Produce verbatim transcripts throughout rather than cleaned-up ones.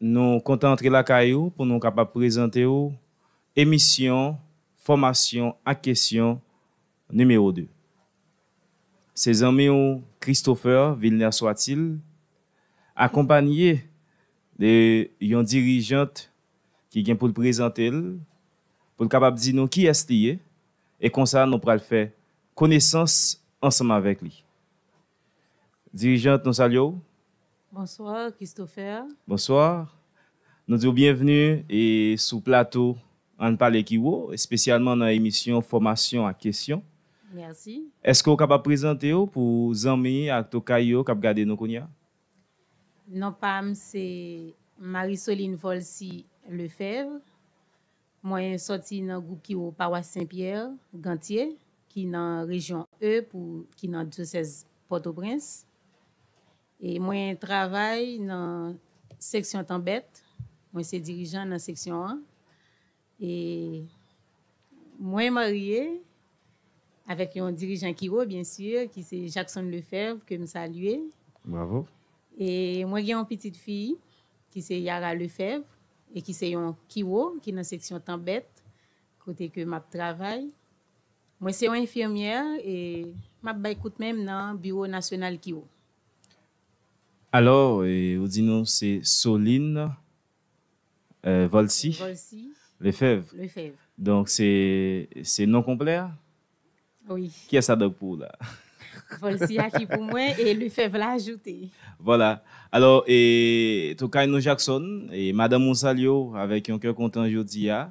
Nou kontan antre lakay ou pou nou kapab prezante w emisyon Fòmasyon ak Kesyon nimewo de. Se zanmi w Christopher Vilner Swatil, akonpanye de yon dirijant ki gen pou l prezante l, pou l kapab di nou kiyès li ye, e konsa nou pral fè konesans ansanm avèk li. Dirijant, nou salye w. Bonswa, Christopher. Bonswa. Nou di w byenvni e sou plato Ann Pale Kiwo, espesyalman nan emisyon Fòmasyon ak Kesyon. Mèsi. Èske w kapab prezante w pou zanmi ak tokay yo k ap gade nou kounye a? Non pa m se Marie Soline Volcy Lefebvre. Mwen sòti nan gwoup Kiwo Pawas Sen Pyè, Gantye, ki nan rejyon E pou ki nan dyosèz Pòtoprens. E mwen travay nan seksyon Tanbèt. Mwen se dirijan nan seksyon an. E mwen marye avèk yon dirijan Kiwo, byen si, ki se Jackson Lefebvre, ke m salye. Bravo. E mwen gen yon pitit fi ki se Yara Lefebvre, e ki se yon Kiwo, ki nan seksyon Tanbèt, kote ke m ap travay. Mwen se yon enfimyè, e m ap bay kout men m nan Biwo Nasyonal Kiwo. Alò, e, ou di nou se Soline, e, Volcy Volcy Lefebvre. Lefebvre. Donk, se, se non konplè a? Wi. Kiyès sa donk pou ou la? Volcy a ki pou mwen e Lefebvre la ajoute. Vwala. Alò, e, tokay nou Jackson, e, madanm ou salye w avèk yon kè kontan jodi a.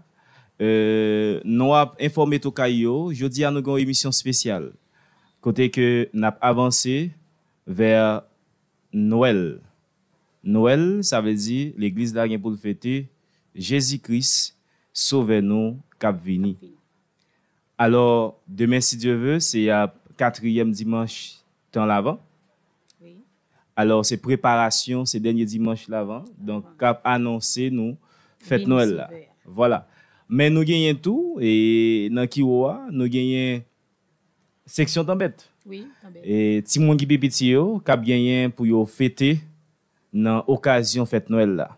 E, nou ap enfòme tokay yo, jodi a nou gen yon emisyon espesyal, kote ke n ap avanse vè Nwèl. Nwèl, sa vle di legliz la gen pou l fete Jezi Kris, Sovè nou k ap vini. Alò, demen, si Dye ve, se ap katriyèm dimanch tan Lavan. Wi. Alò, se preparasyon, se dènye dimanch Lavan, donk, k ap anonse nou fèt Nwèl la. Vwala. Men nou genyen tou, e nan Kiwo a, nou genyen seksyon Tanbèt. Wi, Tanbèt. E timoun ki pi piti yo, k ap genyen pou yo fete nan okazyon fèt Nwèl la.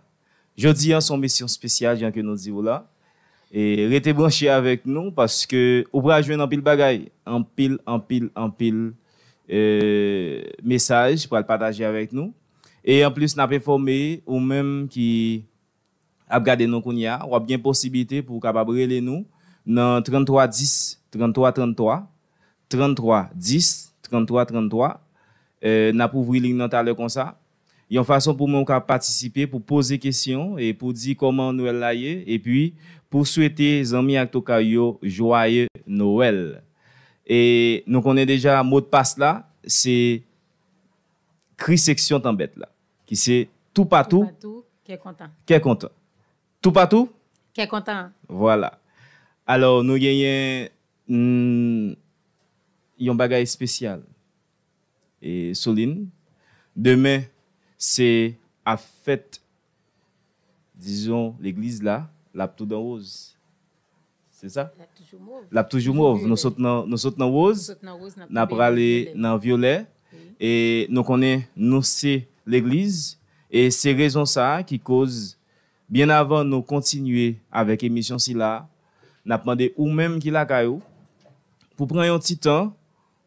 Jodi a, se yon emisyon espesyal, jan ke nou di w la. E rete branche avèk nou, paske ou pral jwenn anpil bagay, anpil, anpil, anpil, e, mesaj pral pataje avèk nou. E anplis, n ap enfòme ou menm ki ap gade nou kounye a, w ap gen posiblite pou w kapab rele nou nan tranntwa dis, tranntwa tranntwa, tranntwa dis, tranntwa tranntwa. E, n ap ouvri liy nan talè konsa. Yon fason pou mwen ou ka patisipe, pou poze kesyon e pou di kòman Nwèl la ye, epi pou swete zanmi ak tokay yo jwaye Nwèl. E nou konnen deja modpas la, se kri seksyon Tanbèt la, ki se toupatou, toupatou, kè kontan. Kè kontan. Toupatou? Kè kontan. Vwala. Alò, nou genyen, mm, yon bagay espesyal. E Soline, demen, se ap fèt, dizon, legliz la, l ap tou dan woz. Se sa? L ap toujou mov. L ap toujou mov. Nou sot nan, nou sot nan woz, n ap prale nan vyolè. Wi. E nou konnen nou se legliz, e se rezon sa a ki koz, byen avan nou kontinye avèk emisyon sila, n ap mande ou menm ki lakay ou, pou pran yon ti tan,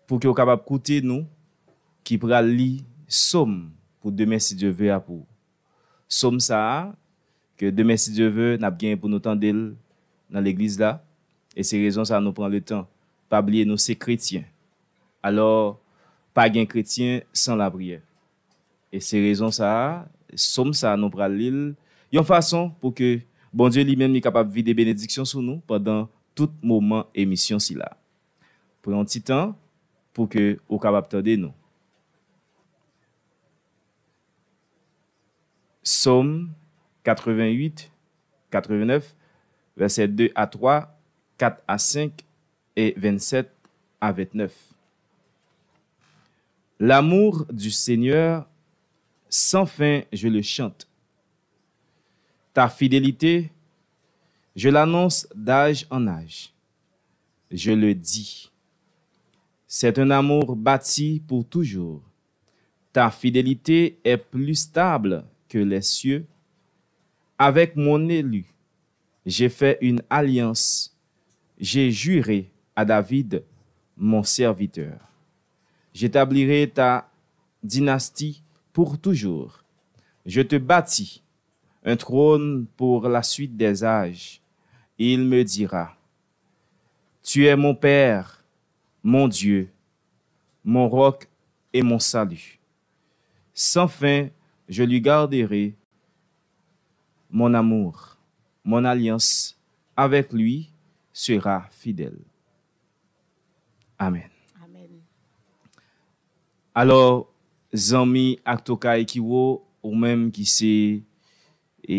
pou ke w kapab koute nou, ki pral li Sòm pou demen, si Dye ve, a pou ou. Sòm sa a, ke demen, si Dye ve, n ap gen pou nou tande l nan legliz la. E se rezon sa a nou pran letan. Pa bliye, nou se kretyen. Alò, pa gen kretyen san lapriyè. E se rezon sa a, Sòm sa a, nou pral li l yon fason pou ke Bondye li menm li kapab vide benediksyon sou nou pandan tout moman emisyon sila. Pran yon ti tan pou ke ou kapab tande nou. Sòm katrevenn uit, katrevenn nèf, vèsè de a twa, kat a senk e vennsèt a vennnèf. L'amour du Seigneur, sans fin, je le chante. Ta fidélité, je l'annonce d'âge en âge. Je le dis. C'est un amour bâti pour toujours. Ta fidélité est plus stable que les cieux. Avec mon élu, j'ai fait une alliance, j'ai juré à David, mon serviteur. J'établirai ta dynastie pour toujours. Je te bâtis un trône pour la suite des âges. Il me dira, tu es mon Père, mon Dieu, mon roc et mon salut. Sans fin, je lui garderai mon amour. Mon alliance avec lui sera fidèle. Amen. Amen. Alò, zanmi ak tokay Kiwo, ou menm ki se, e,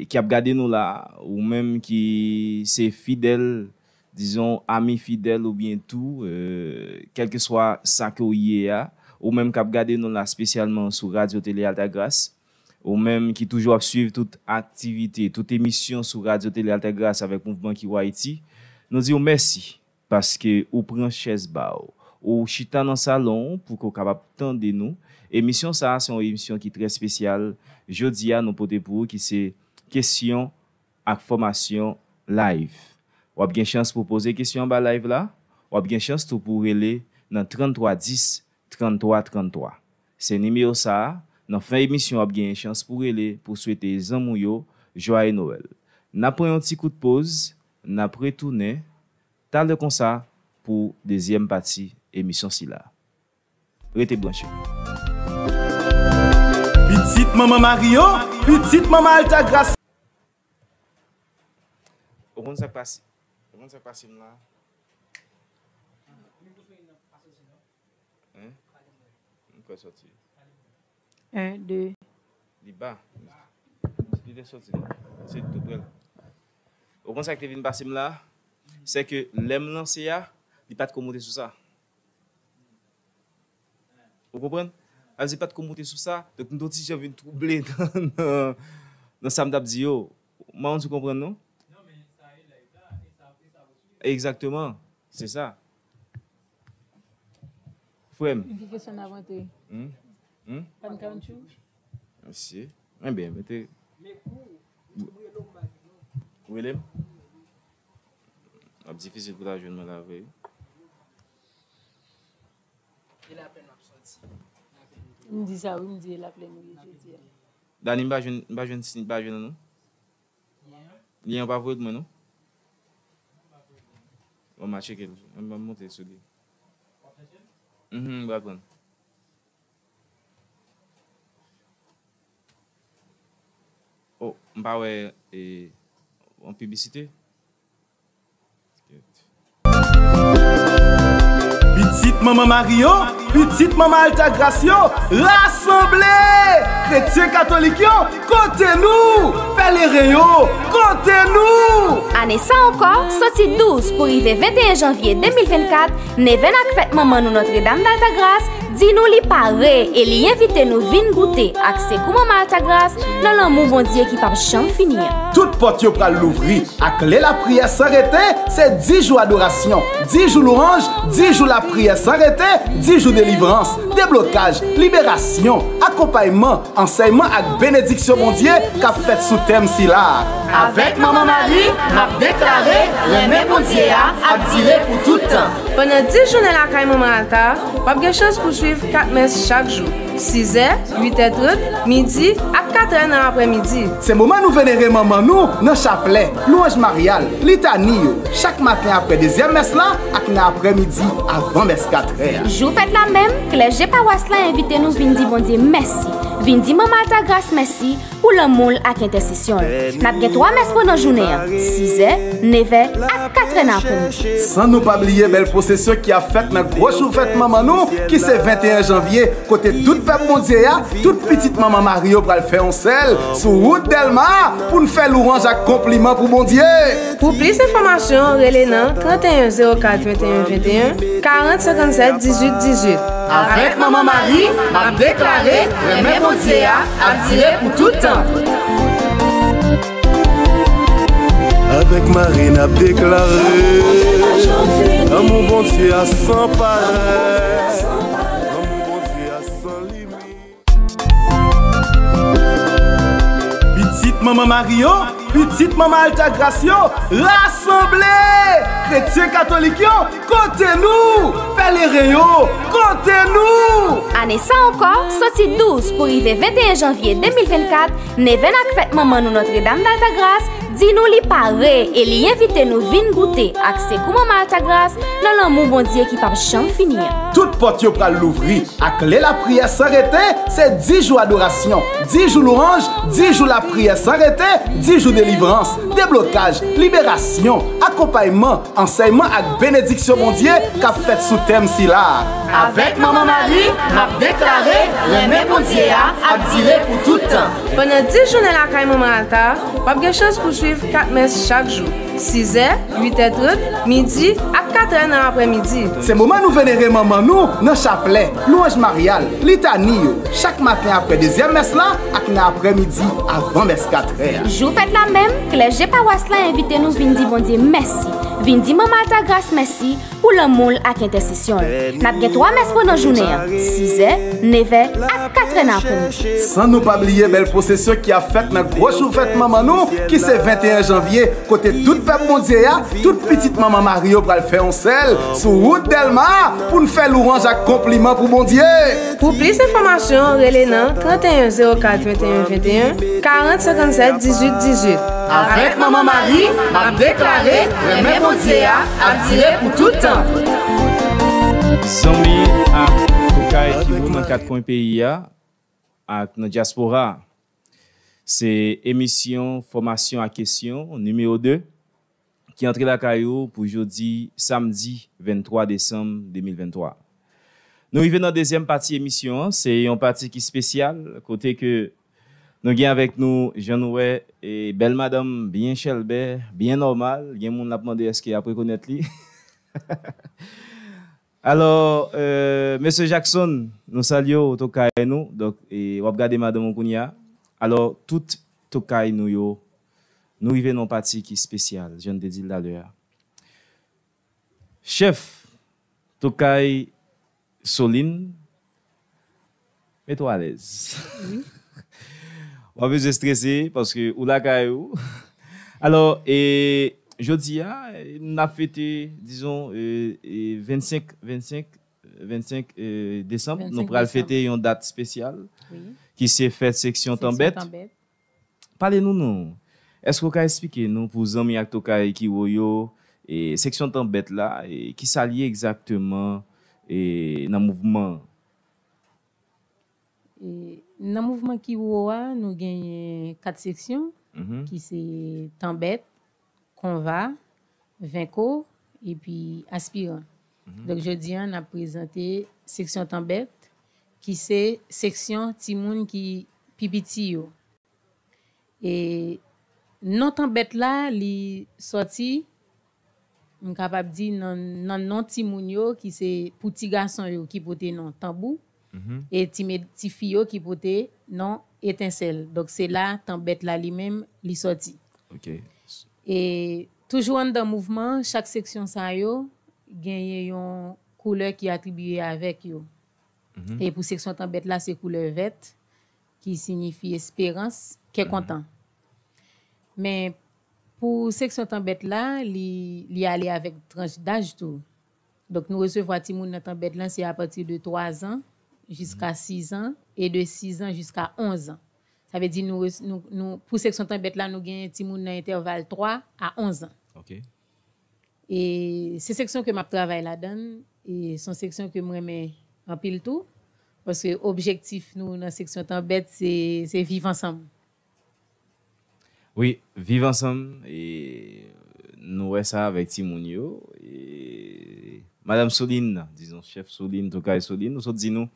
ki ap gade nou la, ou menm ki se fidèl, dizon, ami fidèl oubyen tou, e, kèlkeswa sa ke w ye a, ou menm k ap gade nou la espesyalman sou Radyo Tele Altagras, ou menm ki toujou ap swiv tout aktivite, tout emisyon sou Radyo Tele Altagras avèk Mouvman Kiwo Ayiti, nou di w mèsi. Paske ou pran chèz ba w, ou chita nan salon w pou ke w kapab tande nou. Emisyon sa a se yon emisyon ki trè espesyal. Jodi a, nou pote pou ou ki se kesyon ak fòmasyon live. W ap gen chans pou w poze kesyon anba live la, w ap gen chans tou pou w rele nan tranntwa dis, tranntwa tranntwa. Se nimewo sa a, nan fen emisyon w ap gen chans pou w rele pou w swete zanmi w yo jwaye Nwèl. N ap pran yon ti kout poz, n ap retounen talè konsa pou dezyèm pati emisyon sila. Rete branche. Pitit manman Mario, pitit manman Altagras. Ou konn sa k pase? Ou konn sa k pase m la? Hein? M kwè soti. Un, deux. Li ba. Li te soti. Se tou prè. Ou konn sa k te vin pase m la? Se ke lè m lanse a, li pa t ko monte sou sa. Ou konprann? Sa vle di li pa t ko monte sou sa. Donk, m te yon ti jan vin twouble nan, nan, nan sa m t ap di yo. M pa konn si w konprann, non? Egzakteman. Se sa. Frè m. Ki kesyon n ap rantre? Hmm? Hmm? Pann kawotchou? Mesye. Enben, mete. Ou rele m? Ap difisil pou ta jwenn mwen la vre. M di sa wi, m di e laplèn wi jodi a. Dani, m pa jwenn, m pa jwenn, m pa jwenn non. Lyen an pa voye pou mwen non. Bon, m a tcheke l. M a monte sou li. Mhm, m pral pran l. Oh, m pa wè, e, yon piblisite. Pitit manman Mario, pitit manman Altagras yo, rasanble! Kretyen katolik yo, kote nou? Pèleren yo, kote nou? Ane sa ankò, soti douz pou rive venteyen janvye de mil vennkat, Neven ak fèt manman nou Nòtredam d'Altagras di nou li pare e li envite nou vin goute ak sekou manman Altagras nan lanmou Bondye ki p ap janm fini an. Tout pòt yo pral louvri ak kle lapriyè san rete, se dis jou adorasyon, dis jou lwanj, dis jou lapriyè san rete, dis jou delivrans, deblokaj, liberasyon, akonpayman, ansèyman ak benediksyon Bondye k ap fèt sou tèm sila a. Avèk Manman Mari, m ap deklare renmen Bondye a ap dire pou tout tan. Pandan dis jounen lakay Manman Alta, w ap gen chans pou swiv kat mès chak jou, sizè, uitè trant, midi ak katrè nan aprèmidi. Se moman nou venere manman nou nan chaplè, lwanj maryal, litani yo, chak maten apre dezyèm mès la ak nan aprèmidi avan mès katrè a. Jou fèt la menm, klèje pawas la envite nou vin di Bondye mèsi, vin di Manman Altagras mèsi pou lanmou l ak entèsesyon l. N ap gen twa mès pandan jounen an, sizè, nevè ak katrè nan aprèmidi. San nou pa bliye bèl pwosesyon ki ap fèt nan gwo jou fèt manman nou, ki se venteyen janvye, kote tout pèp Bondye a, tout pitit Manman Mari yo pral fè yon sèl sou wout Dèlma pou n fè lwanj ak konpliman pou Bondye. Pou plis enfòmasyon, rele nan trannteyen zewo kat venteyen venteyen, karant senkannsèt dizuit dizuit. Avèk Manman Mari, m ap deklare renmen Bondye a ap dire pou tout tan. Avèk Mari, n ap deklare lanmou Bondye a san parèy, lanmou Bondye a san limit. Pitit Manman Mari yo, pitit Manman Altagras yo, rasanble! Kretyen katolik yo, kote nou? Pèleren yo, kote nou? Ane sa ankò, soti douz pou rive venteyen janvye de mil vennkat, Neven ak Fèt Manman nou Nòtredam d'Altagras di nou li pare e li envite nou vin goute ak sekou Manman Altagras nan lanmou Bondye ki p ap janm fini an. Tout pòt yo pral louvri ak lè lapriyè san rete, se dis jou adorasyon, dis jou lwanj, dis jou lapriyè san rete, dis jou delivrans, deblokaj, liberasyon, akonpayman, ansèyman ak benediksyon Bondye k ap fèt sou tèm sila a. Avèk Manman Mari, m ap deklare renmen Bondye a ap dire pou tout tan. Pandan dis jounen lakay Manman Alta, w ap gen chans pou swiv kat mès chak jou, sizè, uitè trant, midi ak katrè nan aprèmidi. Se moman nou venere manman nou nan chaplè, lwanj maryal, litani yo, chak maten apre dezyèm mès la ak nan aprèmidi avan mès katrè a. Jou fèt la menm, klèje pawas la envite nou vin di Bondye mèsi, vin di Manman Altagras mèsi pou lanmou l ak entèsesyon l. N ap gen twa mès pandan jounen an, sizè, nevè ak katrè nan aprèmidi. San nou pa bliye bèl pwosesyon ki ap fèt nan gwo jou fèt manman nou, ki se venteyen janvye, kote tout pèp Bondye a, tout pitit Manman Mari yo pral fè yon sèl sou wout Dèlma pou n fè lwanj ak konpliman pou Bondye. Pou plis enfòmasyon, rele nan trannteyen zewo kat venteyen venteyen, karant senkannsèt dizuit dizuit. Avèk Manman Mari, m ap deklare renmen Bondye a ap dire pou tout tan. Zanmi ak tokay ki wou nan kat kwen peyi a ak nan dyaspora. Se emisyon Fòmasyon ak Kesyon nimewo de ki antre lakay ou pou jodi samdi venntwa desanm de mil venntwa. Nou rive nan dezyèm pati emisyon an, se yon pati ki espesyal, kote ke nou gen avèk nou, jan nou wè, e, bèl madanm byen chèlbè, byen nòmal. Gen moun l ap mande èske y ap rekonèt li. Alò, euh, mesye Jackson, nou salye w, tokay nou. Donk, e, w ap gade madanm ou kounye a. Alò, tout tokay nou yo, nou rive nan yon pati ki espesyal, jan n te di l talè a. Chèf tokay Soline, mete w alèz. Wi. W ap bezwen strese paske ou lakay ou. Alò, e, jodi a, n ap fete, dizon, e, e, vennsenk, vennsenk, vennsenk, e, desanm. Nou pral fete yon dat espesyal, wi, ki se fèt seksyon Tanbèt. Pale nou, non. Èske w ka esplike nou, pou zanmi ak tokay ki wo yo, e, seksyon Tanbèt la, e, kisa l ye egzakteman, e, nan mouvman an? E, nan mouvman ki wo a, nou genyen kat seksyon, mhm, ki se Tanbèt, Konva, Venko, epi Aspiran. Mhm. Donk, jodi a, n ap prezante seksyon Tanbèt, ki se seksyon timoun ki pi piti yo. E non Tanbèt la, li sòti, m kapab di, nan, nan non timoun yo, ki se pou ti gason yo ki pote non Tanbou, mhm, e ti me-, ti fi yo ki pote non Etensèl. Donk, se la Tanbèt la li menm, li sòti. Ok. E toujou anndan mouvman an, chak seksyon sa yo genyen yon koulè ki atribiye avèk yo. Mhm. E pou seksyon Tanbèt la, se koulè vèt, ki siyifi esperans, kè, mhm, kontan. Men pou seksyon Tanbèt la, li, li ale avèk tranch daj tou. Donk, nou resevwa timoun nan Tanbèt la, se apati de twazan jiska, mhm, sizan, e de sizan jiska onzan. Sa vle di nou res-, nou, nou, pou seksyon Tanbèt la, nou genyen timoun nan entèval twa a onzan. Ok. E se seksyon ke m ap travay ladan l, e se yon seksyon ke m renmen anpil tou, paske objektif nou nan seksyon Tanbèt, se, se viv ansanm. Wi, viv ansanm, e nou wè sa avèk timoun yo, e Madanm Soline, dizon, chèf Soline, tokay Soline, ou sot di nou,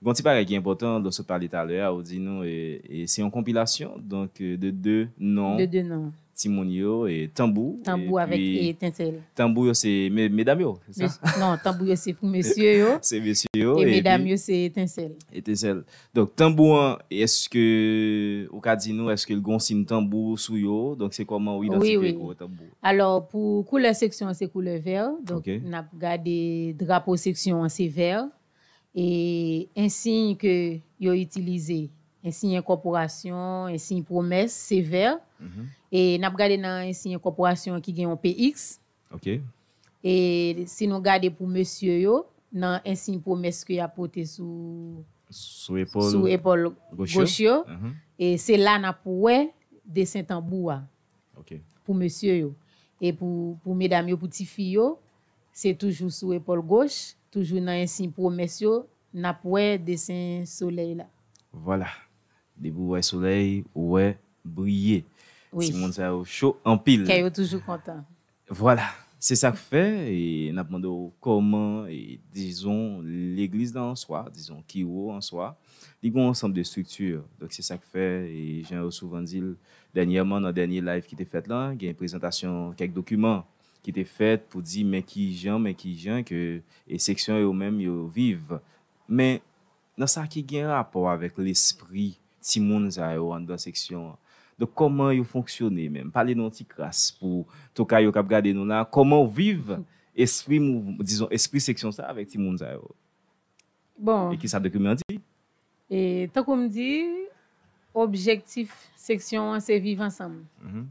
gen yon ti bagay ki enpòtan, lè w sot pale talè a, ou di nou, e, e se yon konpilasyon, donk, e, de de non. De de non. Timoun yo, e Tanbou, Tanbou avèk, epi, e, Etensèl. Tanbou yo se me-, medam yo, se sa? Mes-, non, Tanbou yo se pou mesye yo. Se mesye yo, e medam yo se Etensèl. Etensèl. Donk, Tanbou an, èske ou ka di nou, èske l gon siy Tanbou sou yo? Donk, se kòman ou idantifye, wi, wi, kò Tanbou? Alò, pou koulè seksyon an, se koulè vè. Donk, ok, n ap gade drapo seksyon an, se vè. E ensiy ke yo itilize, ensiy enkòporasyon, ensiy pwomès, se vè. E n ap gade nan ensiy enkòporasyon ki gen yon P X. Ok. E si nou gade pou mesye yo, nan ensiy pwomès ke y ap pote sou, Sou epòl. sou epòl Goch yo. goch yo, Mhm. e se la n ap wè desen tanbou a Ok. pou mesye yo. E pou, pou medam yo, pou tifi yo, se toujou sou epòl goch, toujou nan ensiy pwomès yo, n ap wè desen solèy la. Vwala. Depi w wè solèy, ou wè briye. Wi. Timoun sa yo cho anpil. Kè yo toujou kontan. Vwala. Se sa k fè, e n ap mande w kòman, e, dizon, legliz la an swa, dizon, kiwo an swa, li gen yon ansanm de estrikti. Donk, se sa k fè, e jan yo souvan di l, dènyèman, nan dènye live ki te fèt la, gen prezantasyon kèk dokiman ki te fèt pou di, men ki jan, men ki jan ke, e, seksyon yo menm yo viv. Men, nan sa ki gen rapò avèk lespri timoun sa yo anndan seksyon an. Donk, kòman yo fonksyone menm? Pale nou yon ti kras pou toka yo k ap gade nou la, kòman w viv espri mouv-, dizon, espri seksyon sa avèk timoun sa yo? Bon, E kisa dokiman an di? e tankou m di, objektif seksyon an se viv ansanm. Mhm.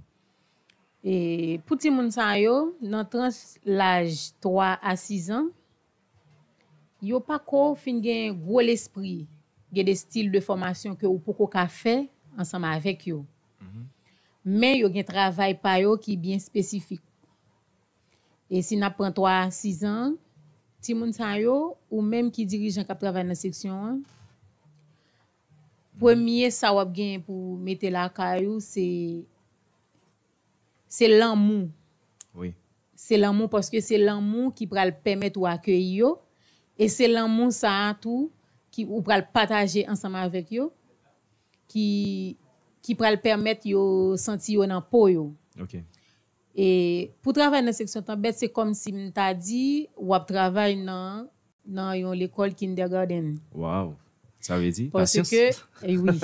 E pou timoun sa yo, nan tranch laj twa a sis an, yo pako fin gen gwo lespri. Gen de stil de fòmasyon ke ou poko ka fè ansanm avèk yo. Men yo gen travay pa yo ki byen espesifik. E si n ap pran twa a sis an, timoun sa yo, ou menm ki dirijan k ap travay nan seksyon an, premye sa w ap genyen pou mete lakay ou, se, se lanmou. Wi. Se lanmou, paske se lanmou ki pral pèmèt ou akeyi yo. E se lanmou sa a tou ki ou pral pataje ansanm avèk yo, ki, ki pral pèmèt yo santi yo nan po yo. Ok. E pou travay nan seksyon tanbèt, se kòm si m ta di w ap travay nan, nan yon lekòl kindergarten. Wow. Sa vle di? Paske, Pasyans. E wi.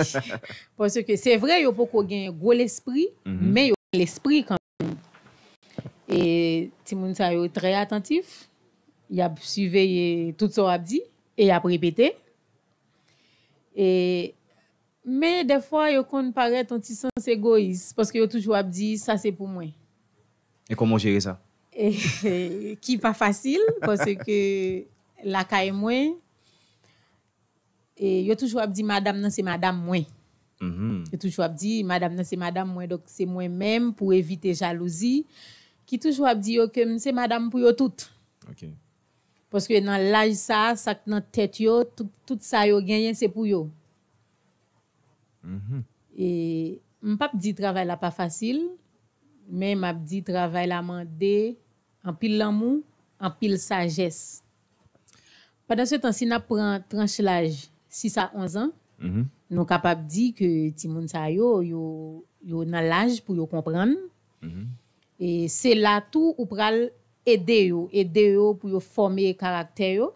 Paske se vre, yo poko gen gwo lespri, men yo gen lespri kanmenm. E timoun sa yo trè atantif, y ap siveye tout sa w ap di, e y ap repete. E, men dèfwa, yo konn parèt yon ti sans egoyis, paske yo toujou ap di, sa se pou mwen. E kòman w jere sa? E, ki pa fasil, paske lakay mwen, e, yo toujou ap di, madanm nan se madanm mwen. Mhm. Yo toujou ap di, madanm nan se madanm mwen, donk se mwen menm pou evite jalouzi, ki toujou ap di yo ke m se madanm pou yo tout. Ok. Paske nan laj sa, sa k nan tèt yo, tout, tout sa yo genyen, se pou yo. Mhm. E m p ap di travay la pa fasil, men m ap di travay la mande anpil lanmou, anpil sajès. Pandan se tan, si n ap pran tranch laj sis a onz an, Mhm. nou kapab di ke timoun sa yo, yo, yo nan laj pou yo konprann. Mhm. E se la tou ou pral ede yo, ede yo pou yo fòme karaktè yo,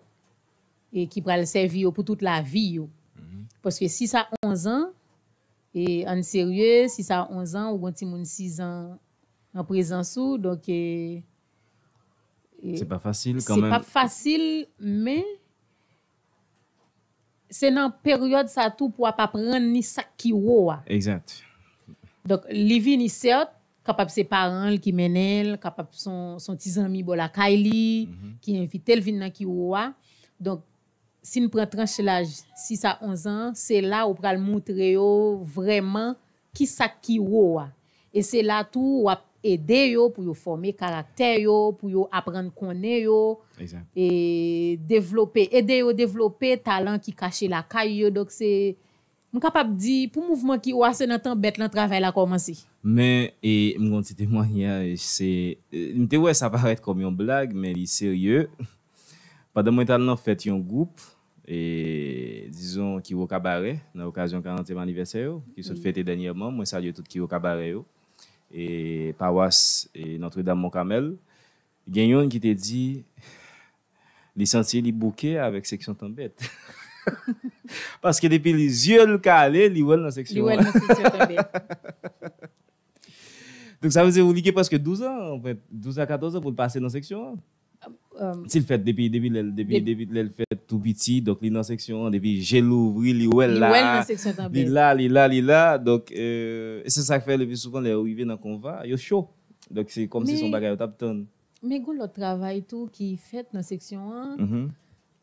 e ki pral sèvi yo pou tout lavi yo. Paske sis a onz an, e ann serye, sis a onz an, ou gon timoun sis an an prezans ou, donk, e, e, Se pa fasil se kanmenm. Pa fasil, men se nan peryòd sa tou pou w ap aprann ni sa k pi wo a. Egzat. Donk, li vini, sèt, kapab se paran l ki mennen l, kapab se yon, se yon ti zanmi bò lakay li, ki envite l vin nan kiwo a. Donk, si n pran tranch laj sis a onz an, se la ou pral moutre yo vrèman ki sa k kiwo a. E se la tou w ap ede yo pou yo fòme karaktè yo, pou yo aprann konnen yo, Egzat. e devlope, ede yo devlope talan ki kache lakay yo. Donk, se, m kapab di, pou mouvman kiwo a, se nan tanbèt lan travay la kòmanse. Men, e, m gon ti temwanyaj, se, e, m te wè sa parèt kòm yon blag, men li serye. Pandan mwen t al nan fèt yon gwoup, e, dizon, kiwo Kabarè, nan okazyon karantyèm anivèsè yo, ki sot fete dènyèman, mwen salye tout kiwo Kabarè yo, e, pawas, e, Notre Dame Mont Carmel, gen youn ki te di, li santi li bouke avèk seksyon tanbèt. Paske depi li, zye l kale, li wè l nan Li seksyon wè an. Nan seksyon tanbèt. Donk, sa vle di, ou, li gen prèske douz an, an fèt, douz a katòz an pou l pase nan seksyon an. Si l fèt depi, depi lè l, depi, depi lè l fèt tou piti, donk li nan seksyon an, depi je l ouvri, li wè l la, li la, li la, li la. Donk, euh, se sa k fè le pli souvan lè yo rive nan konva, yo cho. Donk se kòmsi se yon bagay yo t ap tann. Men gen lòt travay tou ki fèt nan seksyon an.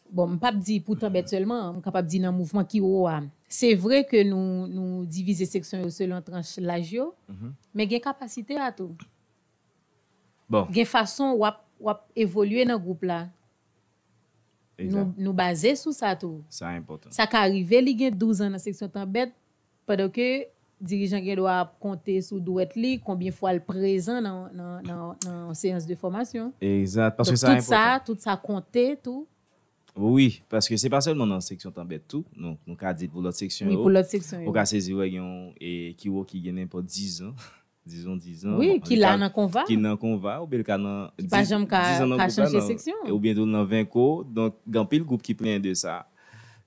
Bon, m p ap di pou Tanbèt sèlman, m kapab di nan mouvman Kiwo a. Se vre ke nou, nou divize seksyon yo selon tranch laj yo, men gen kapasite a tou. Bon. Gen fason w ap, w ap evolye nan gwoup la. Nou, nou baze sou sa tou. Sa enpòtan. Sa ka rive li gen douz an nan seksyon Tanbèt, pandan ke dirijan gen dwa ap konte sou dwèt li konbyen fwa l prezan nan, nan, nan, nan seyans de fòmasyon. Egzat, paske sa enpòtan. Tout sa, tout sa konte tou. Wi, paske se pa sèlman nan seksyon Tanbèt tou, nou, nou ka di l pou lòt seksyon yo. Wi, pou lòt seksyon yo. Ou ka sezi wè gen yon e, Kiwo ki gen nenpòt diz an. Dizon dizan. Wi, ki la nan konva. Ki nan konva, oubyen l ka nan. Ki pa janm ka chanje seksyon. Oubyen tou nan venko. Donk, gen anpil gwoup ki plenyen de sa.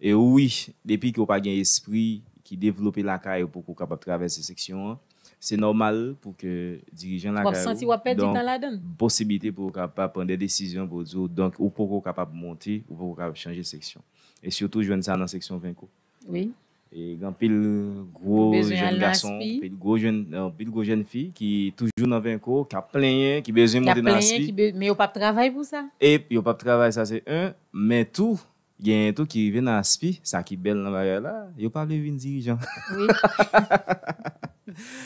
E wi, depi ke w pa gen espri ki devlope lakay ou poko kapab travèse seksyon an, se nòmal pou ke dirijan lakay ou. W ap santi w ap pèdi tan ladan l. Donk, posiblite pou w kapab pran de desizyon pou w di w, donk, ou poko kapab monte, ou poko kapab chanje seksyon. E sitou jwenn sa nan seksyon venko. Wi. E gen anpil gwo jèn gason, anpil gwo jèn, anpil gwo jèn fi ki toujou nan venko, k ap plenyen, ki bezwen monte nan aspi. Men yo p ap travay pou sa. E yo p ap travay, sa se en, men tou, genyen tou ki rive nan aspi, sa ki bèl nan bagay la, yo pa vle vin dirijan. Wi.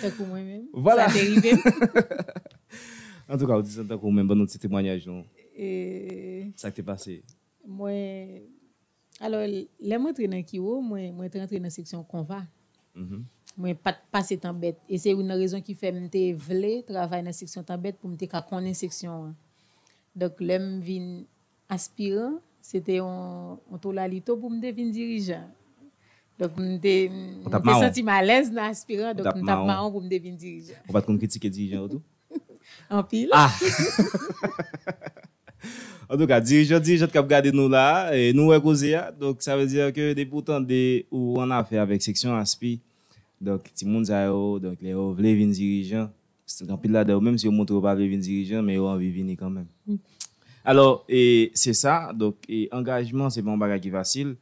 Tankou mwen menm. Vwala. Sa te rive m. Antouka, ou di sa tankou mwen, ban nou ti temwayaj nou. Sa k te pase? Mwen, alò, lè m antre nan Kiwo, mwen, mwen te antre nan seksyon konva. Mwen pa t pase Tanbèt. E se youn nan rezon ki fè m te vle travay nan seksyon Tanbèt pou m te ka konnen seksyon an. Donk, lè m vin aspiran, se te yon, yon tolalito pou m te vin dirijan. Donk, m te, m te santi m alèz nan aspiran, donk m t ap mawon pou m te vin dirijan. Ou pa t konn kritike dirijan yo tou? Anpil. Ah! Antouka, dirijan, dirijant k ap gade nou la, e nou wè koze a. Donk, sa vle di ke depi w tande ou an afè avèk seksyon aspi, donk, timoun sa yo, donk, lè yo vle vin dirijan, anpil ladan yo, menm si yo montre yo pa vle vin dirijan, men yo anvi vini kanmenm. Alò, e se sa, donk, e angajman, se pa yon bagay ki fasil.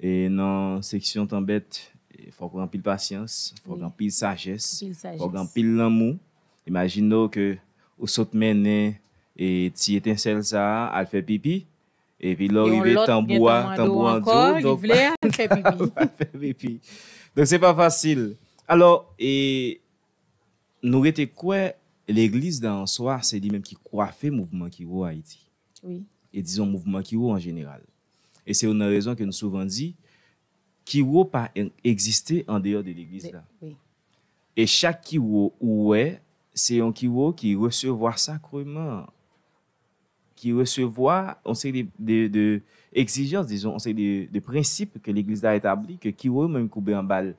E nan seksyon Tanbèt, e fòk ou gen anpil pasyans, fòk gen anpil sajès, fòk gen anpil lanmou. Imajine w ke ou sot mennen e ti etensèl sa a al fè pipi, epi lè w rive tanbou a, tanbou an di w, donk, al fè pipi. Donk, se pa fasil. Alò, e nou rete kwè legliz la an swa, se li menm ki kwafe mouvman Kiwo Ayiti. Wi. E dizon mouvman Kiwo an jeneral. E se youn nan rezon ke nou souvan di, Kiwo pa en- egziste andeyò de legliz la. Wi. E chak Kiwo ou wè, se yon Kiwo ki resevwa sakreman an, ki resevwa yon seri de, de, de egzijans, dizon, yon seri de, de prensip ke legliz la etabli, ke Kiwo yo menm koube anba l.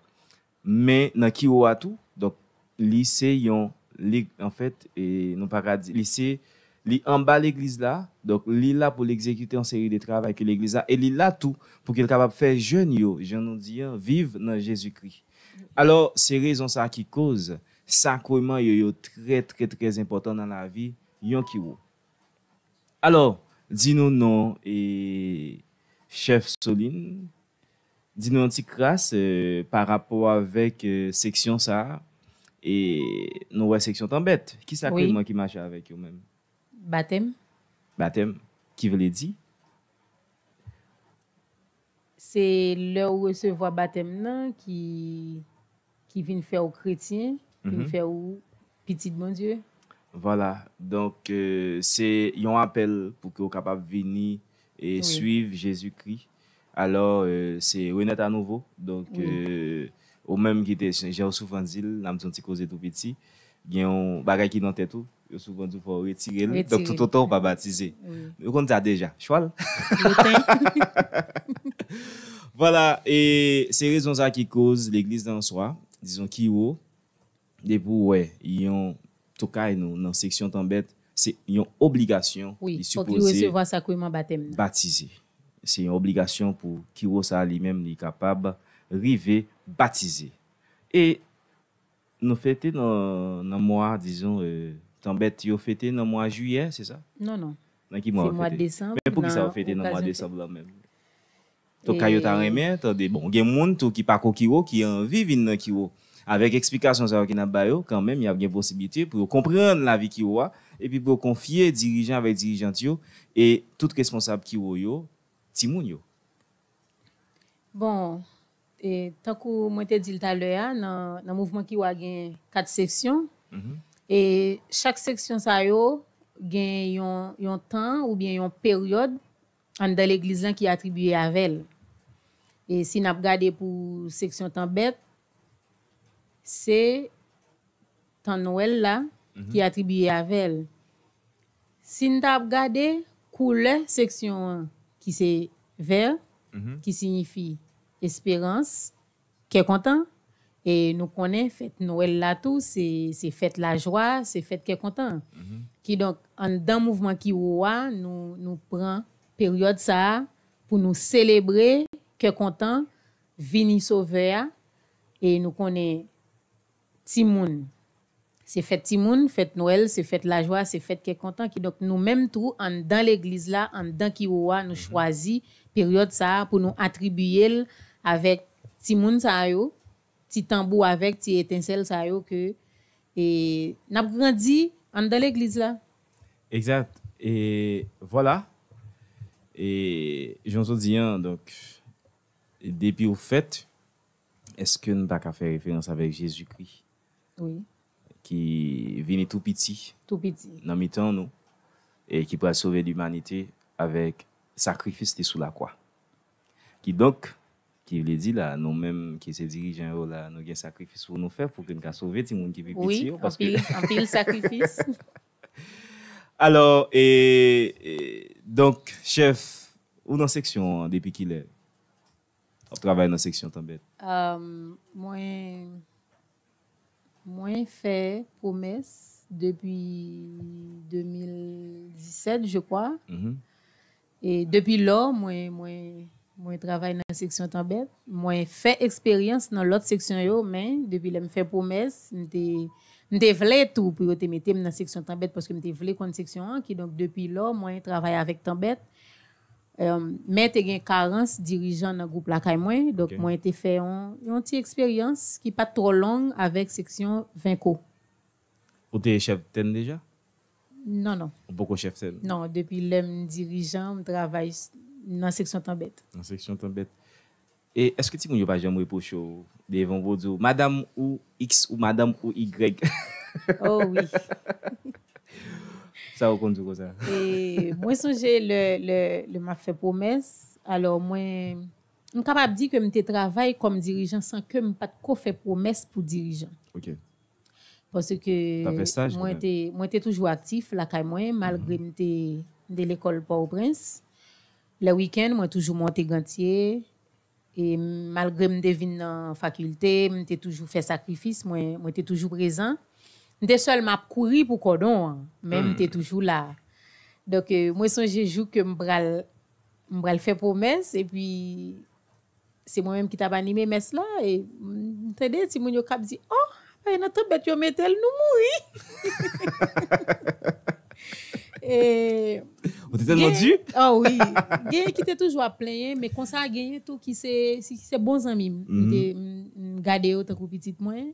Men nan Kiwo a tou, donk, li se yon, li, anfèt, e nou pa ka di, li se, li anba legliz la, donk, li la pou l egzekite yon seri de travay ke legliz la, e li la tou pou ke l kapab fè jèn yo, jan nou di an, viv nan Jezikri. Alò, se rezon sa ki koz sakreman yo, yo trè, trè, trè enpòtan nan lavi yon Kiwo. Alò, di nou non, e, chèf Soline, di nou yon ti kras, e, pa rapò avèk, e, seksyon sa a, e nou wè seksyon Tanbèt. Ki sakreman ki mache avèk yo menm? Batèm. Batèm, ki vle di? Se lè ou resevwa batèm nan ki, ki vin fè w kretyen, vin fè w pitit Bondye. Vwala. Donk, e, se yon apèl pou ke w kapab vini e swiv Jezikri. Alò, e, se renèt anouvo. Donk, e, ou menm ki te, jan w souvan di l, n ap di yon ti koze tou piti, gen yon bagay ki nan tèt ou, yo souvan di w fò w retire l. Donk, toutotan w pa batize. Yo konn sa deja. Chwal. Vwala, e se rezon sa ki koz legliz la an swa, dizon Kiwo, depi w wè yon toukay nou nan seksyon Tanbèt, se yon obligasyon, li sipoze resevwa sakreman batèm nan. Batize. Se yon obligasyon pou Kiwo sa li menm li kapab rive batize. E nou fete nan, nan mwa, dizon, e, Tanbèt yo fete nan mwa jiyè, se sa? Non, non. Nan ki mwa w fete? Men poukisa w fete nan mwa desanm lan menm? Donk, ka yo ta renmen tande, bon, gen moun tou ki pa ko Kiwo, ki anvi vin nan Kiwo. Avèk eksplikasyon sa yo ki n ap ba yo, kanmenm, y ap gen posiblite pou yo konprann lavi Kiwo a, epi pou yo konfye dirijan avèk dirijant yo, e tout responsab Kiwo yo, timoun yo. Bon, e, tankou mwen te di l talè a, nan, nan mouvman Kiwo a gen kat seksyon. E chak seksyon sa yo gen yon, yon tan oubyen yon peryòd anndan legliz lan ki atribiye avè l. E si n ap gade pou seksyon Tanbèt, se tan Nwèl la ki atribiye avè l. Si n ta ap gade koulè seksyon an ki se vè, ki siyifi esperans, kè kontan, e nou konnen fèt Nwèl la tou, se, se fèt lajwa, se fèt kè kontan. Kidonk, anndan mouvman Kiwo a, nou, nou pran peryòd sa a pou nou selebre kè kontan, vini Sovè a, e nou konnen timoun. Se fèt timoun, fèt Nwèl, se fèt lajwa, se fèt kè kontan. Kidonk, nou menm tou, anndan legliz la, anndan Kiwo a, nou chwazi peryòd sa a pou nou atribiye l avèk timoun sa yo, ti tanbou avèk ti etensèl sa yo ke, e, n ap grandi anndan legliz la. Egzat. E vwala. E jan w di an, donk, depi w fèt, èske n pa ka fè referans avèk Jezikri? Wi. Ki vini tou piti Tou piti. nan mitan nou e ki pral sove limanite avèk sakrifis li sou lakwa. Kidonk, ki vle di la, nou menm ki se dirijan yo la, nou gen sakrifis pou nou fè pou ke n ka sove timoun ki pi Wi, piti yo, paske anpil, anpil sakrifis. Alò, e, e, donk, chèf, ou nan seksyon an depi kilè? W ap travay nan seksyon Tanbèt? Um, mwen, mwen fè pwomès depi de mil disèt, je crois. Mhm. E depi lò, mwen, mwen, mwen travay nan seksyon Tanbèt. Mwen fè eksperyans nan lòt seksyon yo, men depi lè m fè pwomès, m te, m te vle tou pou yo te mete m nan seksyon Tanbèt paske m te vle konn seksyon an. Kidonk, depi lò, mwen travay avèk Tanbèt. Em, men te gen karans dirijan nan gwoup lakay mwen, donk Ok. Mwen te fè yon, yon ti eksperyans ki pa t twò long avèk seksyon Venko. Ou te chèf tèn deja? Non, non. Ou poko chèf tèn? Non, depi lè m dirijan, m travay s- nan seksyon Tanbèt. Nan seksyon Tanbèt. E èske timoun yo pa janm repwoche w devan w pou di w, madanm ou X ou madanm ou Y? Oh wi. Sa yo konn di w konsa? E mwen sonje lè, lè, lè m ap fè pwomès, alò mwen, m kapab di ke m te travay kòm dirijan san ke m pa t ko fè pwomès pou dirijan. Ok. Paske T ap fè staj, mwen kanmenm. te, mwen te toujou aktif lakay mwen, malgre m te, m te lekòl Pòtoprens. Lè wikenn, mwen toujou monte Gantye. E malgre m te vin nan fakilte, m te toujou fè sakrifis, mwen, mwen te toujou prezan. M te sèlman ap kouri pou kòdon an, men m te toujou la. Donk, e, mwen sonje jou ke m pral, m pral fè pwomès, epi se mwen menm ki t ap anime mès la, e m tande timoun yo k ap di, oh, e nan Tanbèt yo mete l, nou mouri. E, Ou te tèlman di? Oh wi. Genyen ki te toujou ap plenyen, men konsa genyen tou ki se, ki se bon zanmi m. M te, m, m gade yo tankou pitit mwen.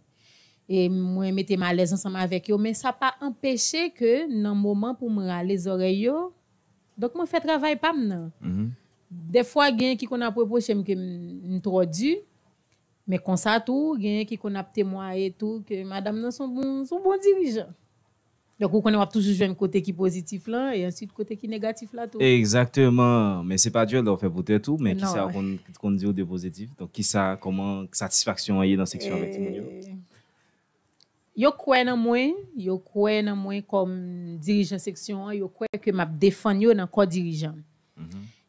E mwen mete m alèz ansanm avèk yo, men sa pa anpeche ke nan moman pou m rale zòrèy yo, donk mwen fè travay pa m nan. Dèfwa genyen ki konn ap repwoche m ke m, m twò di, men konsa tou, genyen ki konn ap temwaye tou ke madanm nan se yon bon, se yon bon dirijan. Donk, ou konnen w ap toujou jwenn kote ki pozitif lan, e answit kote ki negatif la tou. Egzakteman. Men se pa dyòl lè w fè pou tèt ou, men kisa yo konn, konn di w de pozitif? Donk, kisa, kòman satisfaksyon an ye nan seksyon avèk timoun yo? E, yo kwè nan mwen, yo kwè nan mwen kòm dirijan seksyon an, yo kwè ke m ap defann yo nan kò dirijan.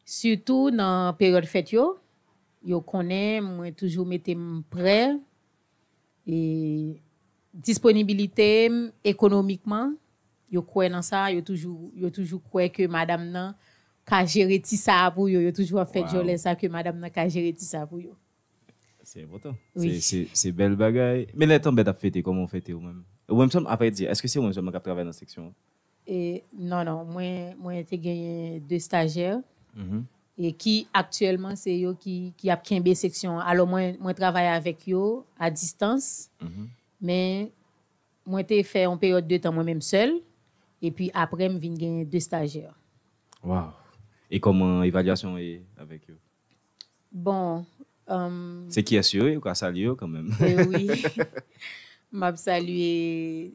Sitou nan peryòd fèt yo, yo konnen mwen toujou mete m prè, e disponibilite m ekonomikman, yo kwè nan sa, yo toujou, yo toujou kwè ke madanm nan ka jere ti sa a pou yo, yo toujou ap fè djòlè sa ke madanm nan ka jere ti sa a pou yo. Se enpòtan. Wi. Se, se, se bèl bagay. Men lè Tanbèt ap fete, kòman w fete ou menm? Ou menm sèlman, apre di, èske se ou menm sèlman k ap travay nan seksyon an? E, non, non, mwen, mwen te genyen de stajyè e ki aktyèlman se yo ki, ki ap kenbe seksyon an. Alò, mwen, mwen travay avèk yo a distans, men mwen te fè yon peryòd de tan mwen menm sèl, epi apre m vin genyen de stajyè. Waw! E kòman evalyasyon ye avèk yo? Bon, Se kiyès yo ye? Ou ka salye yo kanmenm. E wi. M ap salye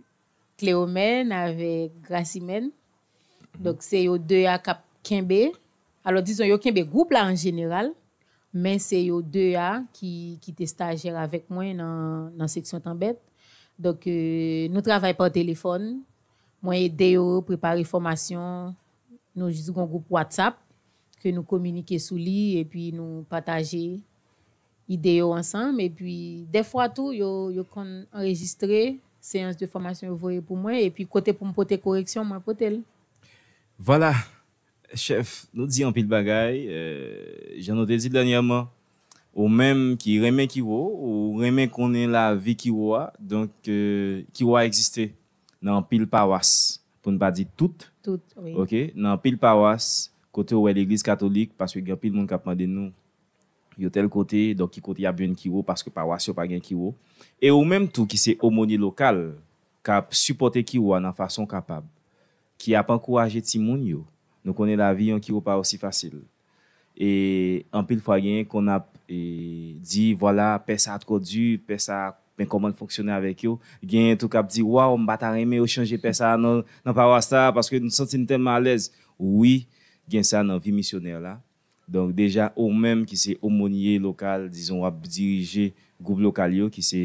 Cléomène avèk Gracimène. Donk, se yo de a k ap kenbe. Alò, dizon, yo kenbe gwoup la an jeneral, men se yo de a ki, ki te stajyè avèk mwen nan, nan seksyon Tanbèt. Donk, e, nou travay pa telefòn. Mwen ede yo prepare fòmasyon. Nou jis gen yon gwoup WhatsApp ke nou kominike sou li epi nou pataje ide yo ansanm. Epi, dèfwa tou, yo, yo konn anrejistre seyans de fòmasyon yo voye pou mwen. Epi, kote pou m pote koreksyon, mwen pote l. Vwala, chèf, nou di anpil bagay. Jan nou te di l dènyèman, ou menm ki renmen Kiwo, ou renmen konnen lavi Kiwo a, donk, Kiwo a egziste nan anpil pawas, pou n pa di tout. Tout, wi. Ok, nan anpil pawas, kote ou wè legliz katolik, paske gen anpil moun k ap mande nou, yo tèl kote, donk ki kote y ap jwenn Kiwo, paske pawas yo pa gen Kiwo. E ou menm tou ki se omonye lokal, k ap sipòte Kiwo a nan fason w kapab, ki ap ankouraje timoun yo. Nou konnen lavi yon Kiwo pa osi fasil. E anpil fwa genyen konn ap e, di, vwala, pè sa twò di, pè sa, men kòman l fonksyone avèk yo. Genyen tou k ap di, waw, m pa ta renmen yo chanje pè sa nan, nan pawas sa, paske nou santi n tèlman alèz. Wi, gen sa nan vi misyonè la. Donk, deja, ou menm ki se omonye lokal, dizon, w ap dirije gwoup lokal yo, ki se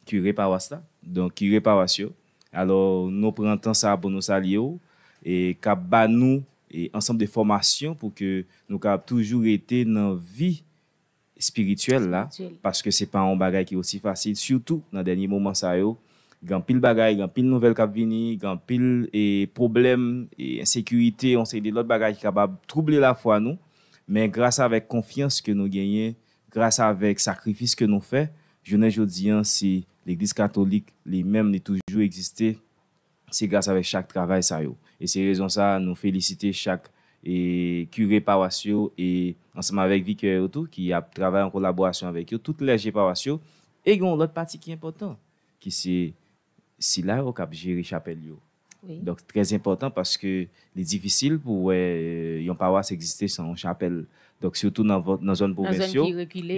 kire pawas la, donk kire pawas yo. Alò, nou pran tan sa pou nou salye w, e k ap ba nou e ansanm de fòmasyon pou ke nou kapab toujou rete nan vi espirityèl la, paske se pa yon bagay ki osi fasil, sitou nan dènye moman sa yo. Gen anpil bagay, gen anpil nouvèl k ap vini, gen anpil e pwoblèm, e ensekirite, yon seri de lòt bagay ki kapab twouble lafwa nou. Men gras avèk konfyans ke nou genyen, gras avèk sakrifis ke nou fè, jounen jodi a, si legliz katolik li menm li toujou egziste, se gras avèk chak travay sa yo. E se rezon sa a, nou felisite chak e kire pawas yo e ansanm avèk vikè yo tou ki ap travay an kolaborasyon avèk yo, tout klèje pawas yo. E gen yon lòt pati ki enpòtan, ki se sila yo k ap jere chapèl yo. Donk, trè enpòtan paske li difisil pou w wè e, yon pawas egziste san yon chapèl. Donk, sitou nan, nan zòn pwovens yo,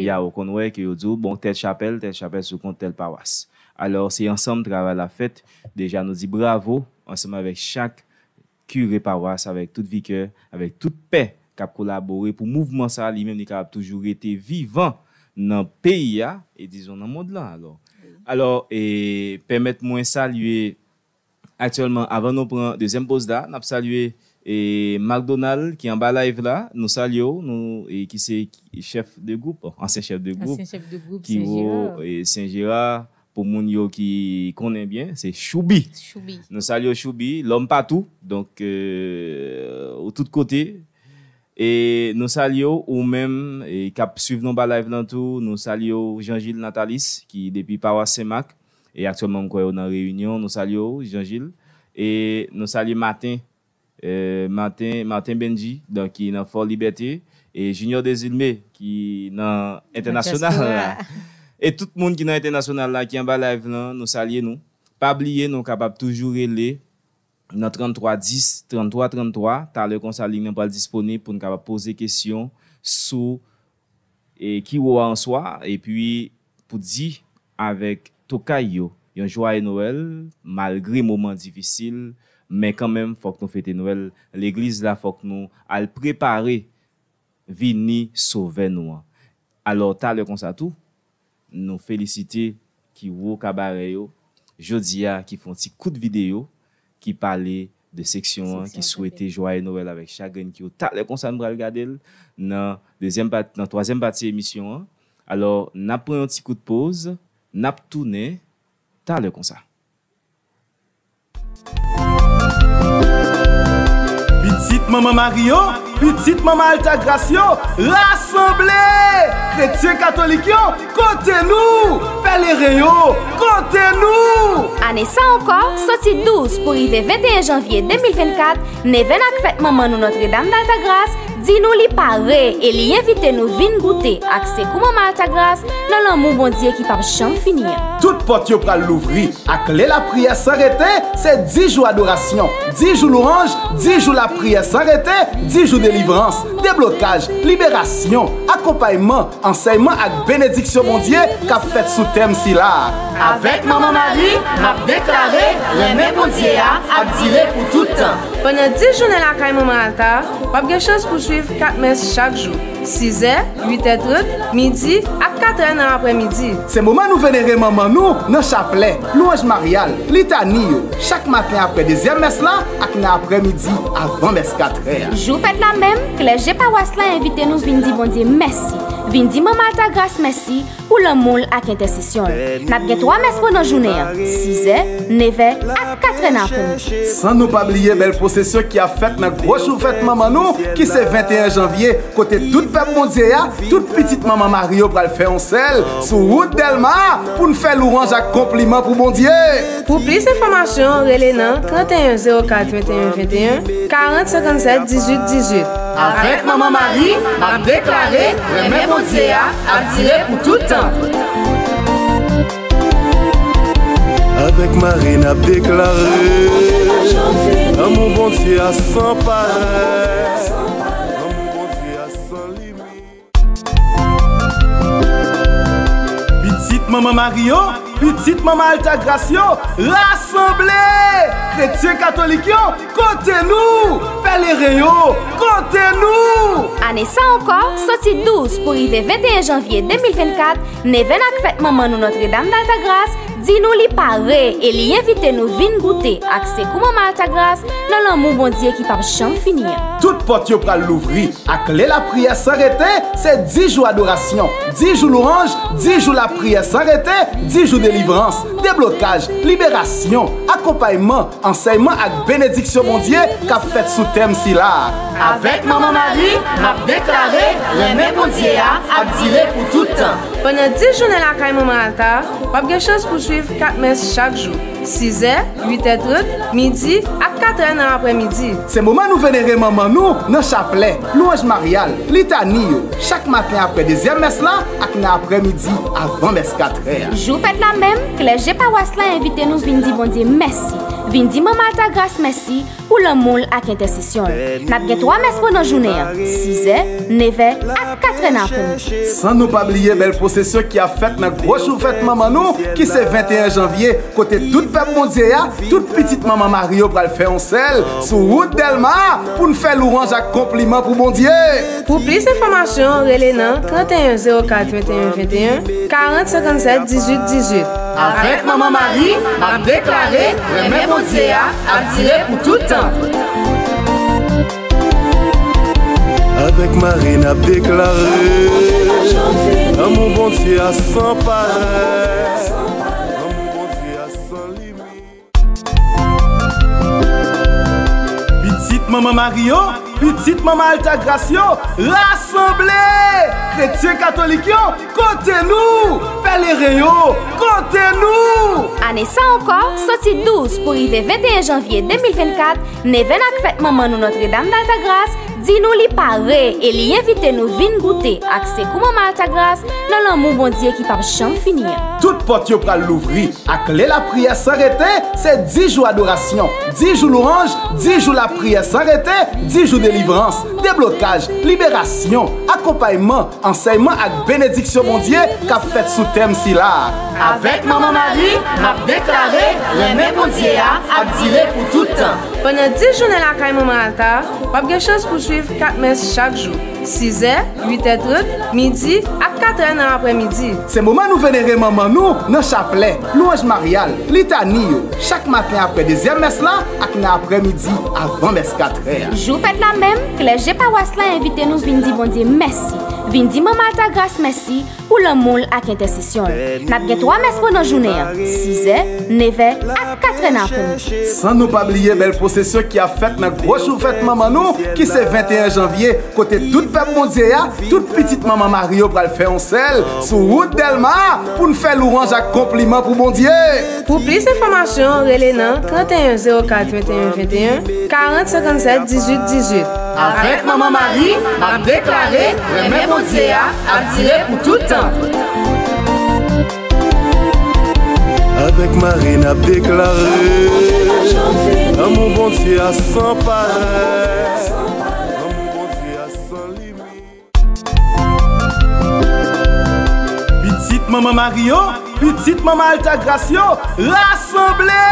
ya ou konn wè ke yo di w, bon, tèl chapèl, tèl chapèl sou kont tèl pawas. Alò, se ansanm travay la fèt. Deja, nou di bravo ansanm avèk chak kire pawas, avèk tout vikè, avèk tout pè k ap kolabore pou mouvman sa a, li menm, li kapab toujou rete vivan nan peyi a, e dizon nan mond lan, alò. Alò, e pèmèt mwen salye aktyèlman, avan nou pran dezyèm poz la, n ap salye e Macdonald ki anba live la, nou salye w, nou, e ki se chèf de gwoup, ansyen chèf de gwoup, Kiwo e Sen Jera, pou moun yo ki konnen byen, se Choubi. Nou salye w, Choubi, lòm patou, donk, e, ou tout kote. E nou salye w, ou menm e k ap swiv nou anba live lan tou, nou salye w, Jean Gilles Natalis, ki depi pawas Sen Mak, e aktyèlman m kwè yo nan reyinyon, nou salye w, Jean Gilles. E nou salye Maten, e, Maten, Maten Bendji, donk ki nan Fò Libète, e Junior Desilme, ki nan entènasyonal la. E tout moun ki nan entènasyonal la, ki anba live lan, nou salye nou. Pa bliye, nou kapab toujou rele nan tranntwa dis, tranntwa tranntwa. Talè konsa, liy nan pral disponib pou n kapab poze kesyon sou e Kiwo a an swa, epi pou di avèk tokay yo yon jwaye Nwèl, malgre moman difisil, men kanmenm, fòk nou fete Nwèl. Legliz la, fòk nou al prepare vini Sovè nou an. Alò, talè konsa tou, nou felisite Kiwo Kabarè yo, jodi a, ki fè yon ti kout videyo, ki pale de seksyon an, ki swete jwaye Nwèl avèk chak grenn Kiwo. Talè konsa, nou pral gade l nan dezyèm pati, nan twazyèm pati emisyon an. Alò, n ap pran yon ti kout poz, n ap tounen talè konsa. Pitit manman Mario, Pitit Manman Altagras yo, rasanble! Kretyen katolik yo, kote nou? Pèleren yo, kote nou? Ane sa ankò, soti douz pou rive venteyen janvye de mil vennkat, Nevèn ak fèt manman nou Nòtredam d'Altagras di nou li pare e li envite nou vin goute ak sekou Manman Altagras nan lanmou Bondye ki p ap janm fini an. Tout pòt yo pral louvri ak lè lapriyè san rete, se dis jou adorasyon, dis jou lwanj, dis jou lapriyè san rete, dis jou delivrans, deblokaj, liberasyon, akonpayman, ansèyman ak benediksyon Bondye k ap fèt sou tèm sila a. Avèk Manman Mari, m ap deklare renmen Bondye a ap dire pou tout tan. Pandan dis jounen lakay Manman Alta, w ap gen chans pou swiv kat mès chak jou, sizè, uitè trant, midi ak katrè nan aprèmidi. Se moman nou venere Manman nou nan chaplè, lwanj maryal, litani yo, chak maten apre dezyèm mès la ak nan aprèmidi avan mès katrè a. Jou fèt la menm, klèje pawas la envite nou vin di Bondye mèsi, vin di Manman Altagras mèsi pou lanmou l ak entèsesyon l. N ap gen twa mès pandan jounen an, sizè, nevè ak katrè nan aprèmidi. San nou pa bliye bèl pwosesyon ki ap fèt nan gwo jou fèt manman nou, ki se venteyen janvye, kote tout pèp Bondye a, tout pitit Manman Mari yo pral fè yon sèl sou wout Dèlma pou n fè lwanj ak konpliman pou Bondye. Pou plis enfòmasyon, rele nan tranteyen zewo kat venteyen venteyen, karant senkannsèt dizuit dizuit. Avèk Manman Mari, m ap deklare renmen Bondye a ap dire pou tout tan. Avèk Mari n ap deklare lanmou Bondye a san parèy, lanmou Bondye a san limit. Pitit Manman Mari yo, pitit Manman Altagras yo, rasanble! Kretyen katolik yo, kote nou? Pèleren yo, kote nou? Ane sa ankò, soti douz pou rive venteyen janvye de mil vennkat, Nevèn ak fèt manman nou Nòtredam d'Altagras di nou li pare e li envite nou vin goute ak sekou Manman Altagras nan lanmou Bondye ki p ap janm fini an. Tout pòt yo pral louvri ak lè lapriyè san rete, se dis jou adorasyon, dis jou lwanj, dis jou lapriyè san rete, dis jou delivrans, deblokaj, liberasyon, akonpayman, ansèyman ak benediksyon Bondye k ap fèt sou tèm sila a. Avèk Manman Mari, m ap deklare renmen Bondye a ap dire pou tout tan. Pandan dis jounen lakay Manman Alta, w ap gen chans pou swiv kat mès chak jou, sizè, uitè trant, midi ak katrè nan aprèmidi. Se moman nou venere Manman nou nan chaplè, lwanj maryal, litani yo, chak maten apre dezyèm mès la ak nan aprèmidi avan mès katrè a. Jou fèt la menm, klèje pawas la envite nou vin di Bondye mèsi, vin di Manman Altagras mèsi pou lanmou l ak entèsesyon l. N ap gen twa mès pandan jounen an, sizè, nevè ak katrè nan aprèmidi. San nou pa bliye bèl pwosesyon ki ap fèt nan gwo jou fèt manman nou, ki se venteyen janvye, kote tout pèp Bondye a, tout pitit Manman Mari yo pral fè yon sèl sou wout Dèlma pou n fè lwanj ak konpliman pou Bondye. Pou plis enfòmasyon, rele nan tranteyen zewo kat venteyen venteyen, karant senkannsèt dizuit dizuit. Avèk Manman Mari, m ap deklare renmen Bondye a ap dire pou tout tan. Avèk Mari, n ap deklare lanmou Bondye a san parèy, lanmou Bondye a san limit. Pitit Manman Mari yo, pitit Manman Altagras yo, rasanble! Kretyen katolik yo, kote nou? Pèleren yo, kote nou? Ane sa ankò, soti douz pou rive venteyen janvye de mil vennkat, Nevèn ak fèt manman nou Nòtredam d'Altagras di nou li pare e li envite nou vin goute ak sekou Manman Altagras nan lanmou Bondye ki p ap janm fini an. Tout pòt yo pral louvri ak lè lapriyè san rete, se dis jou adorasyon, dis jou lwanj, dis jou lapriyè san rete, dis jou delivrans, deblokaj, liberasyon, akonpayman, ansèyman ak benediksyon Bondye k ap fèt sou tèm sila a. Avèk Manman Mari, m ap deklare renmen Bondye a ap dire pou tout tan. Pandan dis jounen lakay Manman Alta, w ap gen chans pou swiv kat mès chak jou, sizè, uitè trant, midi ak katrè nan aprèmidi. Se moman nou venere Manman nou nan chaplè, lwanj maryal, litani yo, chak maten apre dezyèm mès la ak nan aprèmidi avan mès katrè a. Jou fèt la menm, klèje pawas la envite nou vin di Bondye mèsi, Vin di Manman Altagras mèsi pou lanmou l ak entèsesyon l. N ap gen twa mès pandan jounen an, sizè, nevè ak katrè nan aprèmidi. San nou pa bliye bèl pwosesyon ki ap fèt nan gwo jou fèt manman nou, ki se venteyen janvye, kote tout pèp Bondye a, tout pitit Manman Mari yo pral fè yon sèl sou wout Dèlma pou n fè lwanj ak konpliman pou Bondye. Pou plis enfòmasyon, rele nan trannteyen zewo kat venteyen venteyen, karant senkannsèt dizuit dizuit. Avèk Manman Mari, m ap deklare renmen Bondye a ap dire pou tout tan. Avèk Mari, n ap deklare lanmou Bondye a san parèy. Lanmou Bondye a san limit. Pitit Manman Mari yo, pitit Manman Altagras yo, rasanble!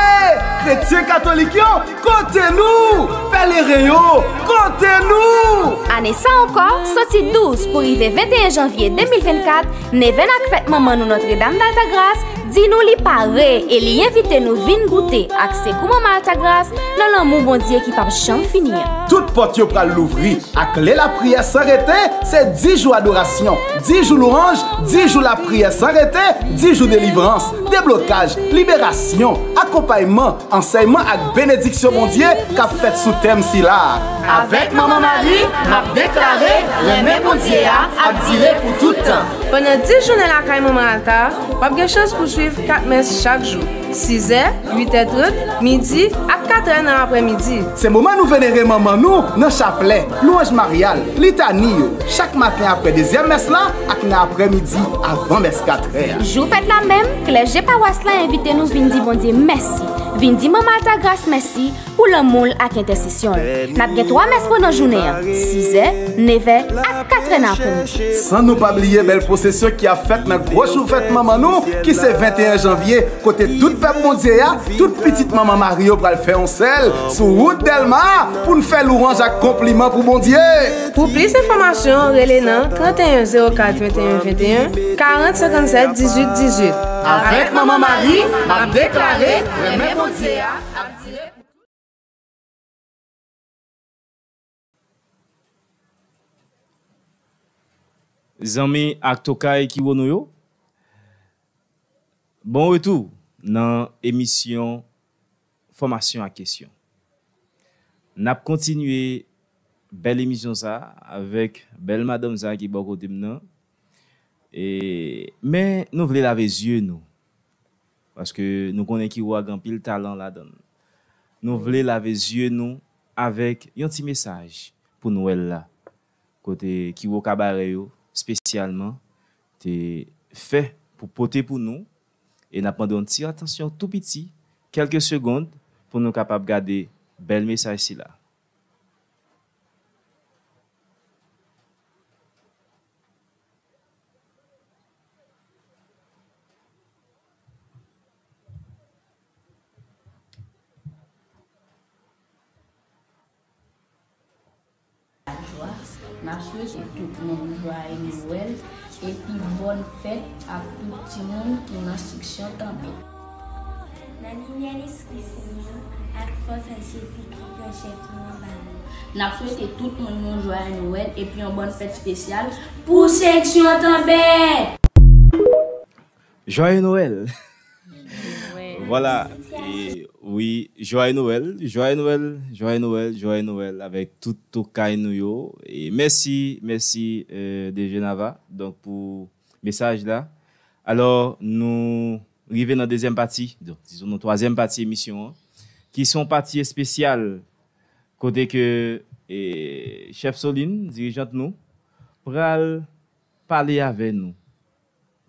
Kretyen katolik yo, kote nou? Pèleren yo, kote nou? Ane sa ankò, soti douz pou rive venteyen janvye de mil vennkat, Neven ak fèt manman nou Nòtredam d'Altagras di nou li pare e li envite nou vin goute ak sekou Manman Altagras nan lanmou Bondye ki p ap janm fini an. Tout pòt yo pral louvri ak kle lapriyè san rete, se dis jou adorasyon, dis jou lwanj, dis jou lapriyè san rete, dis jou delivrans, deblokaj, liberasyon, akonpayman, ansèyman ak benediksyon Bondye k ap fèt sou tèm sila. Avèk Manman Mari, m ap deklare renmen Bondye a ap dire pou tout tan. Pandan dis jounen lakay Manman Alta, w ap gen chans pou swiv kat mès chak jou, sizè, uitè trant, midi ak katrè nan aprèmidi. Se moman nou venere manman nou nan chaplè, lwanj maryal, litani yo, chak maten apre dezyèm mès la ak nan aprèmidi avan mès katrè a. Jou fèt la menm, klèje pawas la envite nou vin di Bondye mèsi. Vin di Manman Altagras mèsi pou lanmou l ak entèsesyon l. N ap gen twa mès pandan jounen an, sizè, nevè ak katrè nan aprèmidi. San nou pa bliye bèl pwosesyon ki ap fèt nan gwo jou fèt manman nou, ki se venteyen janvye, kote tout pèp Bondye a, tout pitit Manman Mari yo pral fè yon sèl sou wout Dèlma pou n fè lwanj ak konpliman pou Bondye. Pou plis enfòmasyon, rele nan trannteyen zewo kat venteyen venteyen, karant senkannsèt dizuit dizuit. Avèk Manman Mari, m ap deklare renmen Bondye a ap dire. Zanmi ak tokay ki wo nou yo, bon retou nan emisyon Fòmasyon ak Kesyon. N ap kontinye bèl emisyon sa avèk bèl madanm sa ki bò kote m nan. E, men nou vle lave zye nou. Paske nou konnen Kiwo a gen anpil talan ladan l. Nou vle lave zye nou avèk yon ti mesaj pou Nwèl la. Kote Kiwo Kabarè yo, espesyalman, te fè pou pote pou nou. E n ap mande yon ti atansyon tou piti, kèlke segonn, pou nou kapab gade bèl mesaj sila. Jwa, n ap swete tout moun jwaye Nwèl epi bòn fèt ak tout timoun ki nan seksyon tanbè. Nan limyè Lespri Senyè ak fòs a Jezikri, Gran Chèf nou anba nou. N ap swete tout moun yon jwaye Nwèl epi yon bòn fèt espesyal pou seksyon tanbè. Jwaye Nwèl! Vwala. E, wi, jwaye Nwèl, jwaye Nwèl, jwaye Nwèl, jwaye Nwèl avèk tout tokay nou yo. E mèsi, mèsi, euh, D J Nava, donk, pou mesaj la. Alò, nou rive nan dezyèm pati, donk, dizon nan twazyèm pati emisyon an, ki se yon pati espesyal, kote ke, e, Chèf Soline, dirijant nou, pral pale avè nou,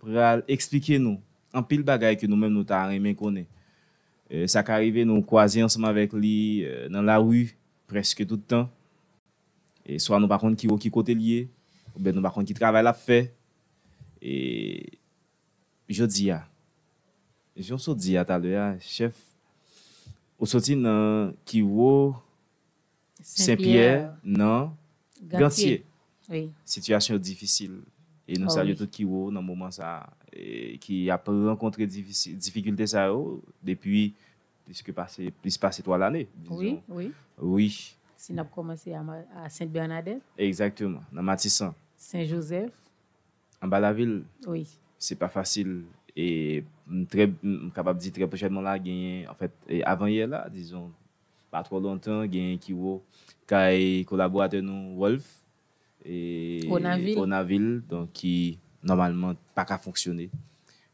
pral eksplike nou anpil bagay ke nou menm nou ta renmen konnen. E, sa ka rive nou kwaze ansanm avèk li, e, nan lari prèske tout tan. E swa nou pa konn ki, ki kote l ye, oubyen nou pa konn ki travay l ap fè. E jodi a, jan w sot di a talè a, chèf, ou soti nan Kiwo Senpyè nan Gantye. Wi. Sitiyasyon difisil. E nou salye tout Kiwo nan moman sa a, e ki ap rankontre difisi-, difikilte sa yo depi plis ke pase, plis pase twa lane, dizon. Wi, wi. Wi. Si n ap kòmanse a Ma-, a Sent Bènadèt. Egzakteman, nan Matisan. Sen Jozèf. anba lavil. Wi. Se pa fasil. E m trè, m kapab di trè pwochènman la, genyen, anfèt, e avan yè la, dizon, pa twò lontan, genyen Kiwo kay kolaboratè nou Wolf, e Onavil. Onavil, donk ki nòmalman pa ka fonksyone.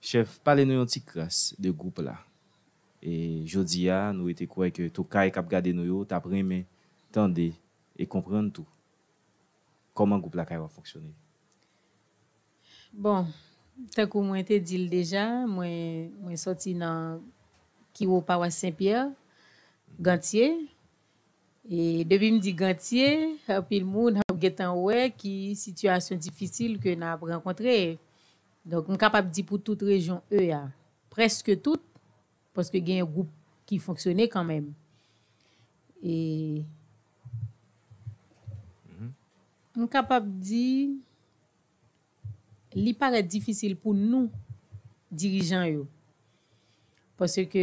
Chèf, pale nou yon ti kras de gwoup la. E jodi a, nou rete kwè ke tokay k ap gade nou yo t ap renmen tande e konprann tou kòman gwoup Lakay W A P fonksyone. Bon, tankou mwen te di l deja, mwen, mwen sòti nan Kiwo Pawas Sen Pyè, Gantye. E depi m di Gantye, anpil moun ap gentan wè ki sitiyasyon difisil ke n ap rankontre. Donk, m kapab di pou tout rejyon E a, prèske tout, paske gen gwoup ki fonksyone kanmenm. E m kapab di li parèt difisil pou nou, dirijan yo. Paske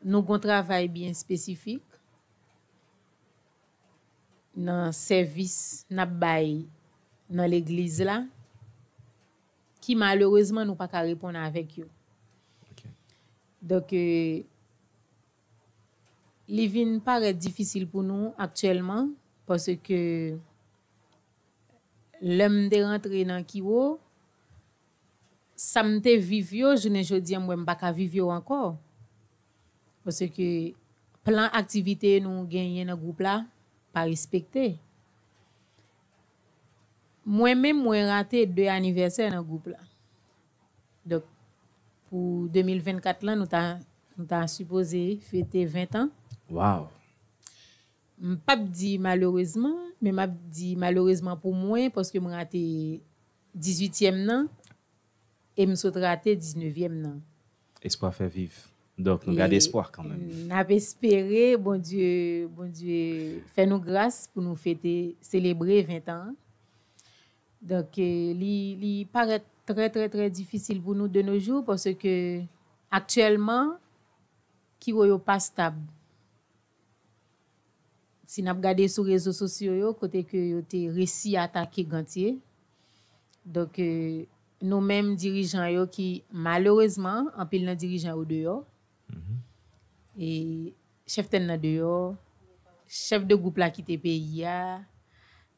nou gon travay byen espesifik nan sèvis n ap bay nan legliz la, ki malerezman nou pa ka reponn avèk yo. Ok. Donk, e, li vin parèt difisil pou nou aktyèlman, paske lè m te rantre nan Kiwo, sa m te viv yo, jounen jodi a, m wè m pa ka viv yo ankò. Paske plan aktivite nou genyen nan gwoup la pa respekte. Mwen menm, mwen rate de anivèsè nan gwoup la. Donk, pou de mil vennkat lan, nou ta, nou ta sipoze fete ven tan. Wow. M p ap di malerezman, men m ap di malerezman pou mwen, paske m rate dizuityèm nan, e m sot rate diznevyèm nan. Espwa fè viv. Donk, nou gade espwa kanmenm. N ap espere Bondye, Bondye fè nou gras pou nou fete, selebre ven tan an. Donk, e, li, li parèt trè, trè, trè difisil pou nou de nos jours, paske aktyèlman, Kiwo yo pa stab. Si n ap gade sou rezo sosyo yo, kote ke yo te resi atake Gantye. Donk, e, nou menm dirijan yo ki, malerezman, anpil nan dirijan yo deyò. E chèf tèn nan deyò, chèf de gwoup la kite peyi a,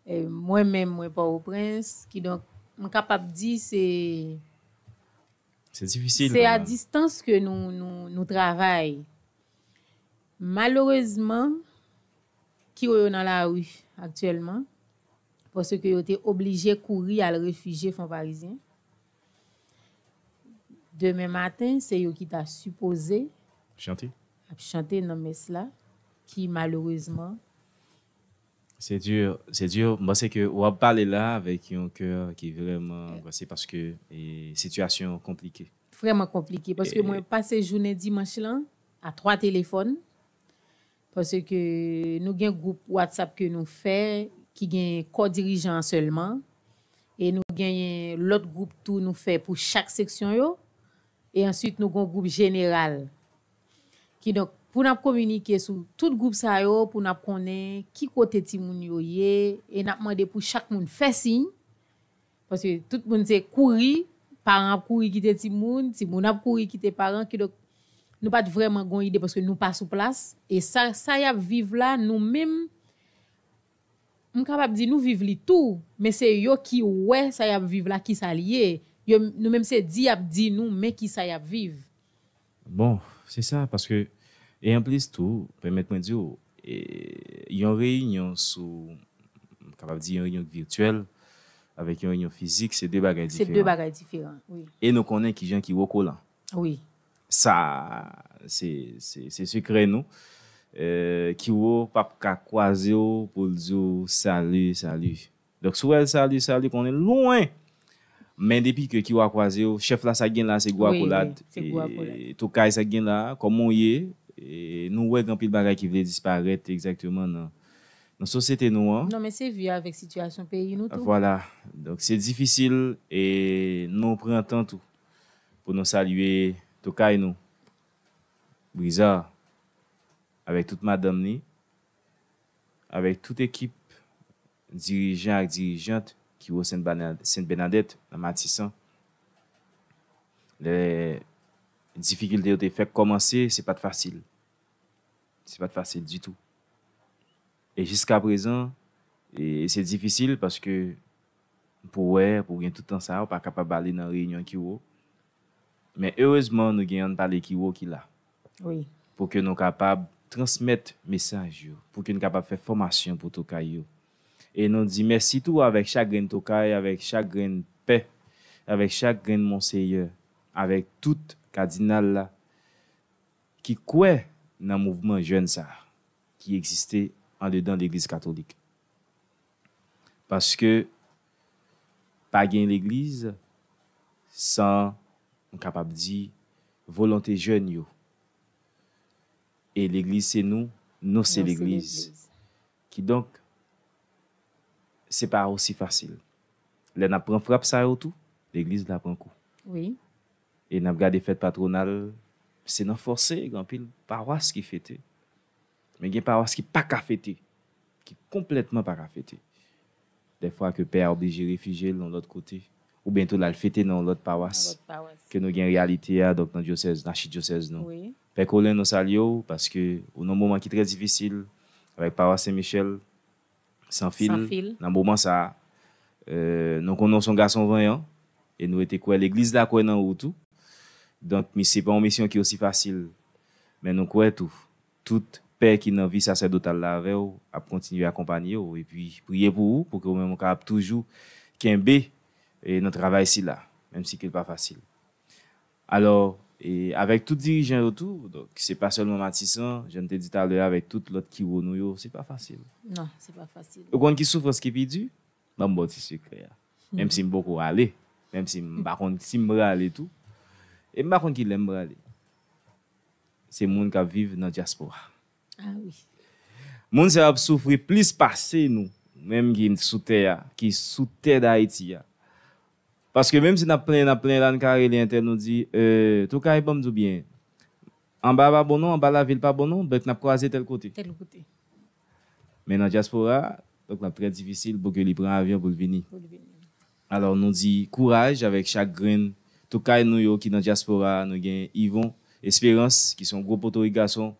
e, mwen menm, mwen Pòtoprens. Kidonk, m kapab di se Se difisil. Se a distans ke nou, nou, nou travay. Malerezman, Kiwo yo nan lari aktyèlman, paske yo te oblije kouri al refijye Fon Parizyen. Demen maten, se yo ki ta sipoze Chante. Ap chante nan mès la, ki malerezman Se di, se di, m panse ke w ap pale la avèk yon kè ki vrèman, se paske, e, sitiyasyon an konplike. Vrèman konplike, paske mwen pase jounen dimanch lan a twa telefòn, paske nou gen gwoup WhatsApp ke nou fè, ki gen kò dirijan an sèlman, e nou genyen lòt gwoup tou nou fè pou chak seksyon yo, e answit nou gen yon gwoup jeneral. Kidonk, pou n ap kominike sou tout gwoup sa yo, pou n ap konnen ki kote timoun yo ye, e n ap mande pou chak moun fè siy, paske tout moun se kouri, paran ap kouri kite timoun, timoun ap kouri kite paran, kidonk, nou pa t vrèman gen yon ide paske nou pa sou plas, e sa, sa y ap viv la, nou menm, m kapab di nou viv li tou, men se yo ki wè sa y ap viv la, ki sa l ye. Yo, nou menm se di y ap di nou, men ki sa y ap viv. Bon, se sa, paske, e anplis tou, pèmèt mwen di w, e, yon reyinyon sou, m kapab di yon reyinyon vityèl, avèk yon reyinyon fizik, se de bagay diferan. Se de bagay diferan, wi. E nou konnen kijan ki wokolan. Wi. Sa, se, se, se sekrè nou. E, Kiwo p ap ka kwaze w pou l di w sali, sali. Donk, si w wè l sali, sali, konnen lwen. Men depi ke Kiwo a kwaze w, chèf la sa k gen la, se gwo akolad. Wi, se gwo akolad. E, tokay sa k gen la, kòman w ye, e, nou wè gen anpil bagay ki vle disparèt egzakteman nan, nan sosyete nou an. Non, men se vi avèk sitiyasyon peyi nou tou. Vwala. Donk, se difisil e nou pran tan tou pou nou salye tokay nou, Brizard, avèk tout madanm li, avèk tout ekip dirijan ak dirijant Kiwo Sent Bèna-, Sent Bènadèt, nan Matisan. Lè difikilte yo te fèk kòmanse, se pa t fasil. Se pa t fasil ditou. E jiskaprezan, e se difisil paske pou wè, pou gen tout tan sa, ou pa kapab ale nan reyinyon Kiwo. Men erezman, nou gen Ann Pale Kiwo ki la. Wi. Pou ke nou kapab transmèt mesaj yo, pou ke nou kapab fè fòmasyon pou tokay yo. E nou di mèsi tou avèk chak grenn tokay, avèk chak grenn pè, avèk chak grenn monseyè, avèk tout kadinal la ki kwè nan mouvman jèn sa a ki egziste andedan Legliz Katolik. Paske pa gen legliz san, m kapab di, volonte jèn yo. E legliz se nou, nou se legliz. Kidonk, se pa osi fasil. Lè n ap pran frap sa yo tou, legliz la pran kou. Wi. E n ap gade fèt patwonal, se nan fòse, gen anpil pawas ki fete. Men gen pawas ki pa ka fete, ki konplètman pa ka fete. Dèfwa ke pè a oblije refijye l nan lòt kote, oubyen tou l al fete nan yon lòt pawas. Nan lòt pawas. Ke nou gen reyalite a, donk nan dyosèz, nan achidyosèz nou. Wi. Pè Colin, nou salye w, paske ou nan moman ki trè difisil, avèk pawas Sen Michèl, San Fil, San Fil. Nan moman sa a, euh, nou konnen w se yon gason vanyan, e nou rete kwè, legliz la kwè nan ou tou. Donk, misye pa yon misyon ki osi fasil, men nou kwè tou, tout pè ki nan vi sasèdotal la avè w ap kontinye akonpanye w, epi priye pou ou, pou ke ou menm ou kapab toujou kenbe, e, nan travay sila, menm si ke l pa fasil. Alò, e, avèk tout dirijan yo tou, donk, se pa sèlman Matisan, jan m te di talè a, avèk tout lòt kiwo nou yo, se pa fasil. Non, se pa fasil. Ou konn ki soufrans ki pi di? Ban m ba w ti sekrè a. Menm si m poko ale, menm si m pa konn si m prale tou, e m pa konn kilè m prale. Se moun k ap viv nan dyaspora. Ah wi. Moun sa yo ap soufri plis pase nou, menm ki sou tè a, ki sou tè Dayiti a. Paske menm si n ap plenyen, n ap plenyen la, n ka rele entèl, nou di, euh, Tokay, ban m di w byen, anba pa bon non, anba lavil pa bon non, donk n ap kwaze tèl kote. Tèl kote. Men nan dyaspora, donk l ap trè difisil pou ke li pran avyon pou l vini. Pou l vini. Alò, nou di kouraj avèk chak grenn tokay nou yo ki nan dyaspora. Nou gen Yvon Espérance, ki se yon gwo potorik gason,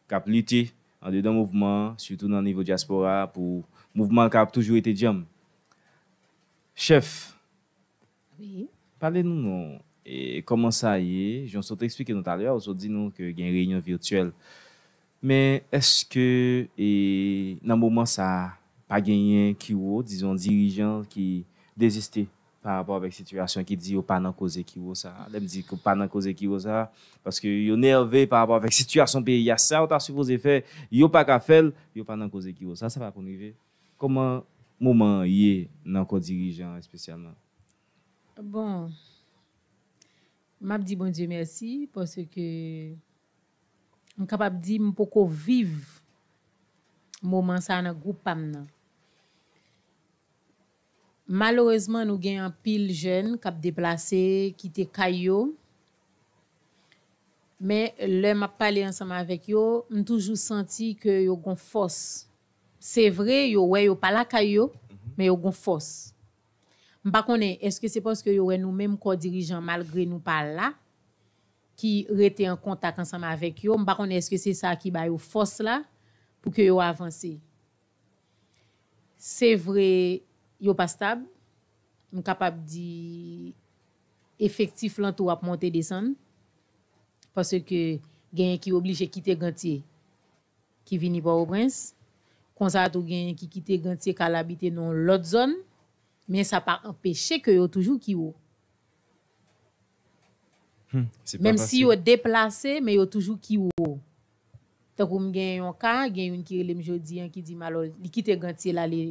k ap lite andedan mouvman an, sitou nan nivo dyaspora, pou mouvman an kapab toujou rete djanm. Chèf, wi. Pale nou non, e, kòman sa ye? Jan w sot eksplike nou talè a, ou sot di nou ke gen reyinyon vityèl. Men èske, e, nan moman sa a, pa genyen kiwo, dizon, dirijan ki deziste pa rapò avèk sitiyasyon, ki di yo pa nan koze kiwo sa a? Lè m di ke pa nan koze kiwo sa a, paske yo nève pa rapò avèk sitiyasyon peyi a, sa yo ta sipoze fè, yo pa ka fè l, yo pa nan koze kiwo sa a, sa pa konn rive? Kòman moman an ye nan kò dirijan an espesyalman? Bon, m ap di Bondye mèsi paske m kapab di m poko viv moman sa a nan gwoup pa m nan. Malerezman, nou gen anpil jèn k ap deplase, kite kay yo. Men lè m ap pale ansanm avèk yo, m toujou santi ke yo gon fòs. Se vre, yo wè yo pa lakay yo, men yo gon fòs. M pa konnen, èske se paske yo wè nou menm kò dirijan, malgre nou pa la, ki rete an kontak ansanm avèk yo? M pa konnen èske se sa ki ba yo fòs la pou ke yo avanse. Se vre, yo pa stab. M kapab di efektif lan tou ap monte desann. Paske genyen ki oblije kite Gantye, ki vini Pòtoprens. Konsa tou genyen ki kite Gantye k al abite nan yon lòt zòn. Men sa pa anpeche ke yo toujou Kiwo. Hmm, se pa fasil. Menm si yo deplase, men yo toujou Kiwo. Tankou m gen yon ka, gen youn ki rele m jodi an, ki di m alò, li kite Gantye, l ale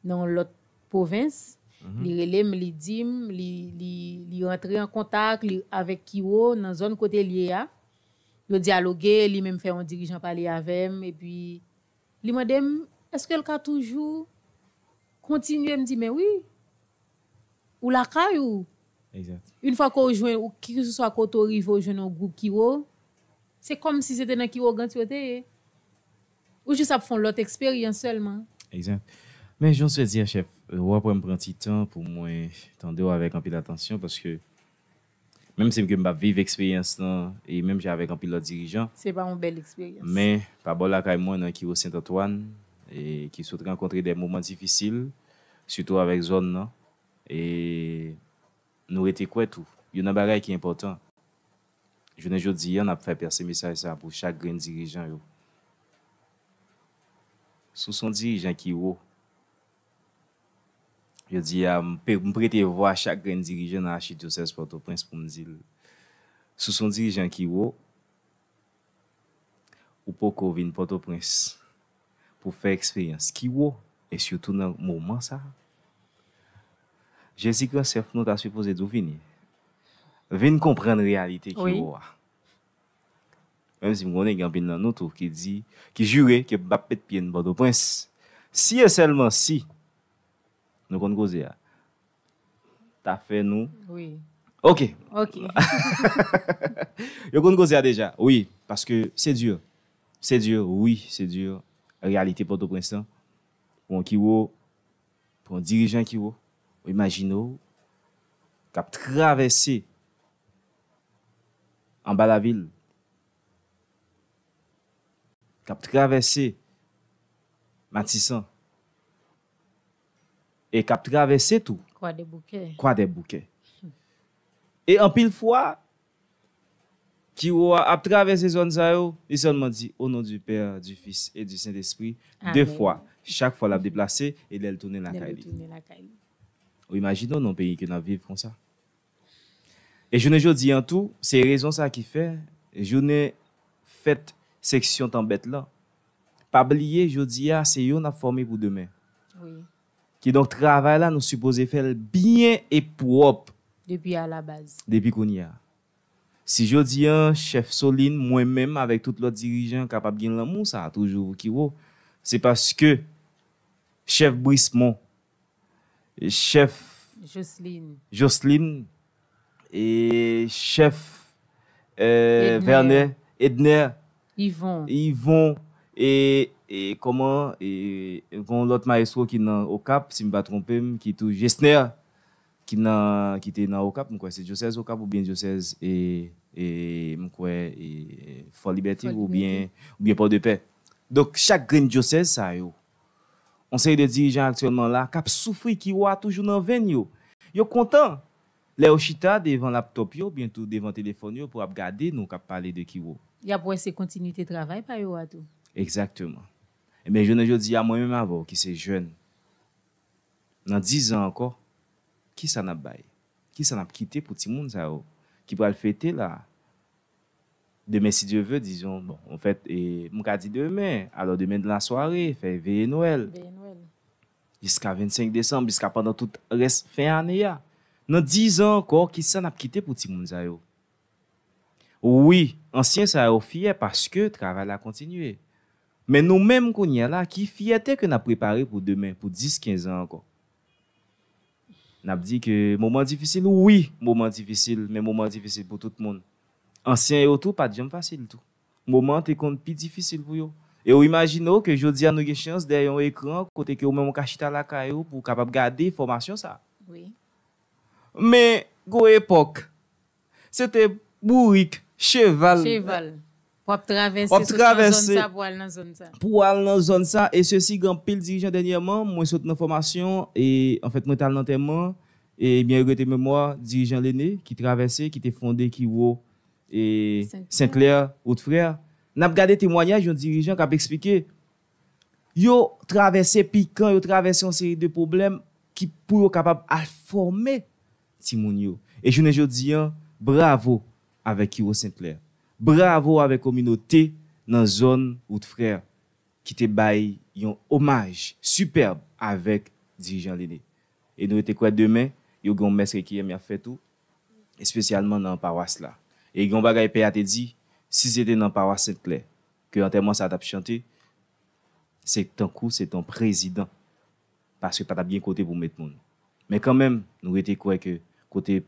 nan yon lòt pwovens. Mhm. Li rele m, li di m, li, li, li rantre an kontak, li, avèk Kiwo, nan zòn kote l ye a. Yo dyaloge, li menm fè yon dirijan pale avè m, epi li mande m, èske l ka toujou kontinye? M di, men wi, ou lakay ou. Egzat. Yon fwa ke w jwenn, ou, kèlkeswa kote w rive, w jwenn yon gwoup Kiwo, se kòmsi se te nan Kiwo Gantye w te ye. Ou jis ap fè yon lòt eksperyans sèlman. Egzat. Men jan w swete di a, chèf, w ap wè m pran ti tan pou mwen tande w avèk anpil atansyon, paske menm si m ke m p ap viv eksperyans lan, e menm jan avèk anpil lòt dirijan, se pa yon bèl eksperyans. Men pa bò lakay mwen nan Kiwo Sent Antwàn, e ki sot rankontre de moman difisil, sitou avèk zòn nan, e nou rete kwè tou. Youn nan bagay ki enpòtan, jounen jodi a, n ap fè pase mesaj sa pou chak grenn dirijan yo. Si w se yon dirijan ki wo, jodi a, m pe- m prete vwa chak grenn dirijan nan achidyosèz Pòtoprens pou m di l, si w se yon dirijan ki wo, ou poko vin Pòtoprens pou fè eksperyans ki wo, e sitou nan moman sa a. Jezi Gran Chèf nou ta sipoze di w vini. Vin konprann reyalite ki wo a. Menm si m konnen gen anpil nan nou tou ki di, ki jire ke m p ap met pye n Pòtoprens. Si e sèlman si, nou konn koze a, ta fè nou. Wi. Ok. Ok. Yo konn koze a deja. Wi, paske se di. Se di, wi, se di. Reyalite Pòtoprens lan. Pou yon ki wo, pou yon dirijan ki wo, ou imajine w k ap travèse anba lavil, k ap travèse Matisan, e k ap travèse tou Kwadèboukè. Kwadèboukè. E anpil fwa, ki wo a ap travèse zòn sa yo, li sèlman di, "Au nom du Père, du Fils et du Saint-Esprit," de fwa, chak fwa l ap deplase, e lè l tounen lakay li. Ou imajine w nan peyi ke n ap viv konsa. E jounen jodi an tou, se rezon sa ki fè, jounen fèt seksyon tanbèt lan, pa bliye jodi a, se yo n ap fòme pou demen. Wi. Kidonk, travay la, nou sipoze fè l byen e pwòp. Depi a la baz. Depi kounye a. Si jodi an, chèf Solin, mwen menm, avèk tout lòt dirijan, kapab gen lanmou sa a toujou pou ki wo, se paske chèf Brismon, chèf Jocelyn, e chèf, euh, Vernet, Edner, Yvon, e, e kòman, e, gen yon lòt mayestwo ki nan Okap, si m pa twonpe m, ki tou Gesner, ki nan, ki te nan Okap, m kwè se dyosèz Okap oubyen dyosèz, e, e, m kwè, e, Fò Libète oubyen, oubyen Pòdepè. Donk, chak grenn dyosèz sa yo, yon seri de dirijan aktyèlman la k ap soufri, ki wa toujou nan venn yo. Yo kontan lè yo chita devan laptòp yo, oubyen tou devan telefòn yo pou ap gade nou k ap pale de ki wo. Y ap wè se kontinite travay pa yo a tou. Egzakteman. Ebyen, jounen jodi a, mwen menm avè w ki se jèn, nan diz an ankò, kisa n ap bay? Kisa n ap kite pou timoun sa yo ki pral fete la? Demen, si Dye ve, dizon, bon, anfèt, e, m ka di demen, alò demen de la sware, fè veye Nwèl. Veye Nwèl. Jiska vennsenk desanm, jiska pandan tout rès fen ane a. Nan diz an ankò, kisa n ap kite pou timoun sa yo? Wi, ansyen sa yo fyè paske travay la kontinye. Men nou menm kounye a la, ki fyète ke n ap prepare pou demen, pou dis, kenz an ankò? N ap di ke moman difisil, wi, moman difisil, men moman difisil pou tout moun. Ansyen yo tou pa t janm fasil tou. Moman an te konn pi difisil pou yo. E w imajine w ke jodi a nou gen chans dèyè yon ekran kote ke ou menm ou ka chita lakay ou pou w kapab gade fòmasyon sa. Wi. Men, gen yon epòk, se te bourik, cheval. Cheval. W ap travèse, w ap sot nan zòn sa pou al nan zòn sa. Pou al nan zòn sa, e sesi gen anpil dirijan dènyèman, mwen sot nan fòmasyon, e anfèt mwen t al nan antèman, e byen regrete memwa, dirijan Lene, ki travèse, ki te fonde Kiwo, e Sent Klè, Wout Frè. N ap gade temwayaj yon dirijan k ap eksplike, yo travèse pikan, yo travèse yon seri de pwoblèm ki pou yo kapab al fòme timoun yo. E jounen jodi an, bravo avèk Kiwo Sent Klè. Bravo avèk kominote nan zòn Wout Frè ki te bay yon omaj sipèb avèk dirijan Lene. E nou rete kwè demen, yo gen yon mès rekiyèm y ap fè tou, espesyalman nan pawas la. E gen yon bagay pè a te di, si se te nan pawas Sent Klè ke antèman sa a t ap chante, se tankou se te yon prezidan. Paske pa t ap gen kote pou met moun. Men kanmenm, nou rete kwè ke kote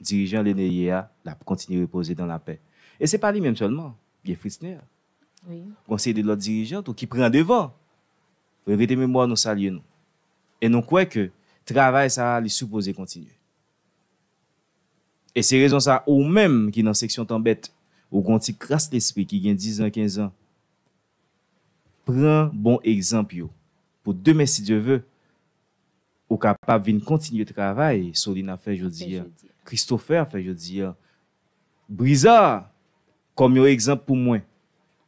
dirijan Lene ye a, l ap kontinye repoze dan lapè. E se pa li menm sèlman, gen Fritzner. Wi. Gon seri de lòt dirijan tou ki pran devan. Regrete memwa, nou salye nou. E nou kwè ke travay sa a, li sipoze kontinye. E se rezon sa, ou menm ki nan seksyon Tanbèt, ou gen yon ti kras lespri ki gen diz an, kenz an, pran bon egzanp yo. Pou demen, si Dye ve, ou kapab vin kontinye travay Solina fè jodi a, Christopher fè jodi a, Brizard, kòm yon egzanp pou mwen.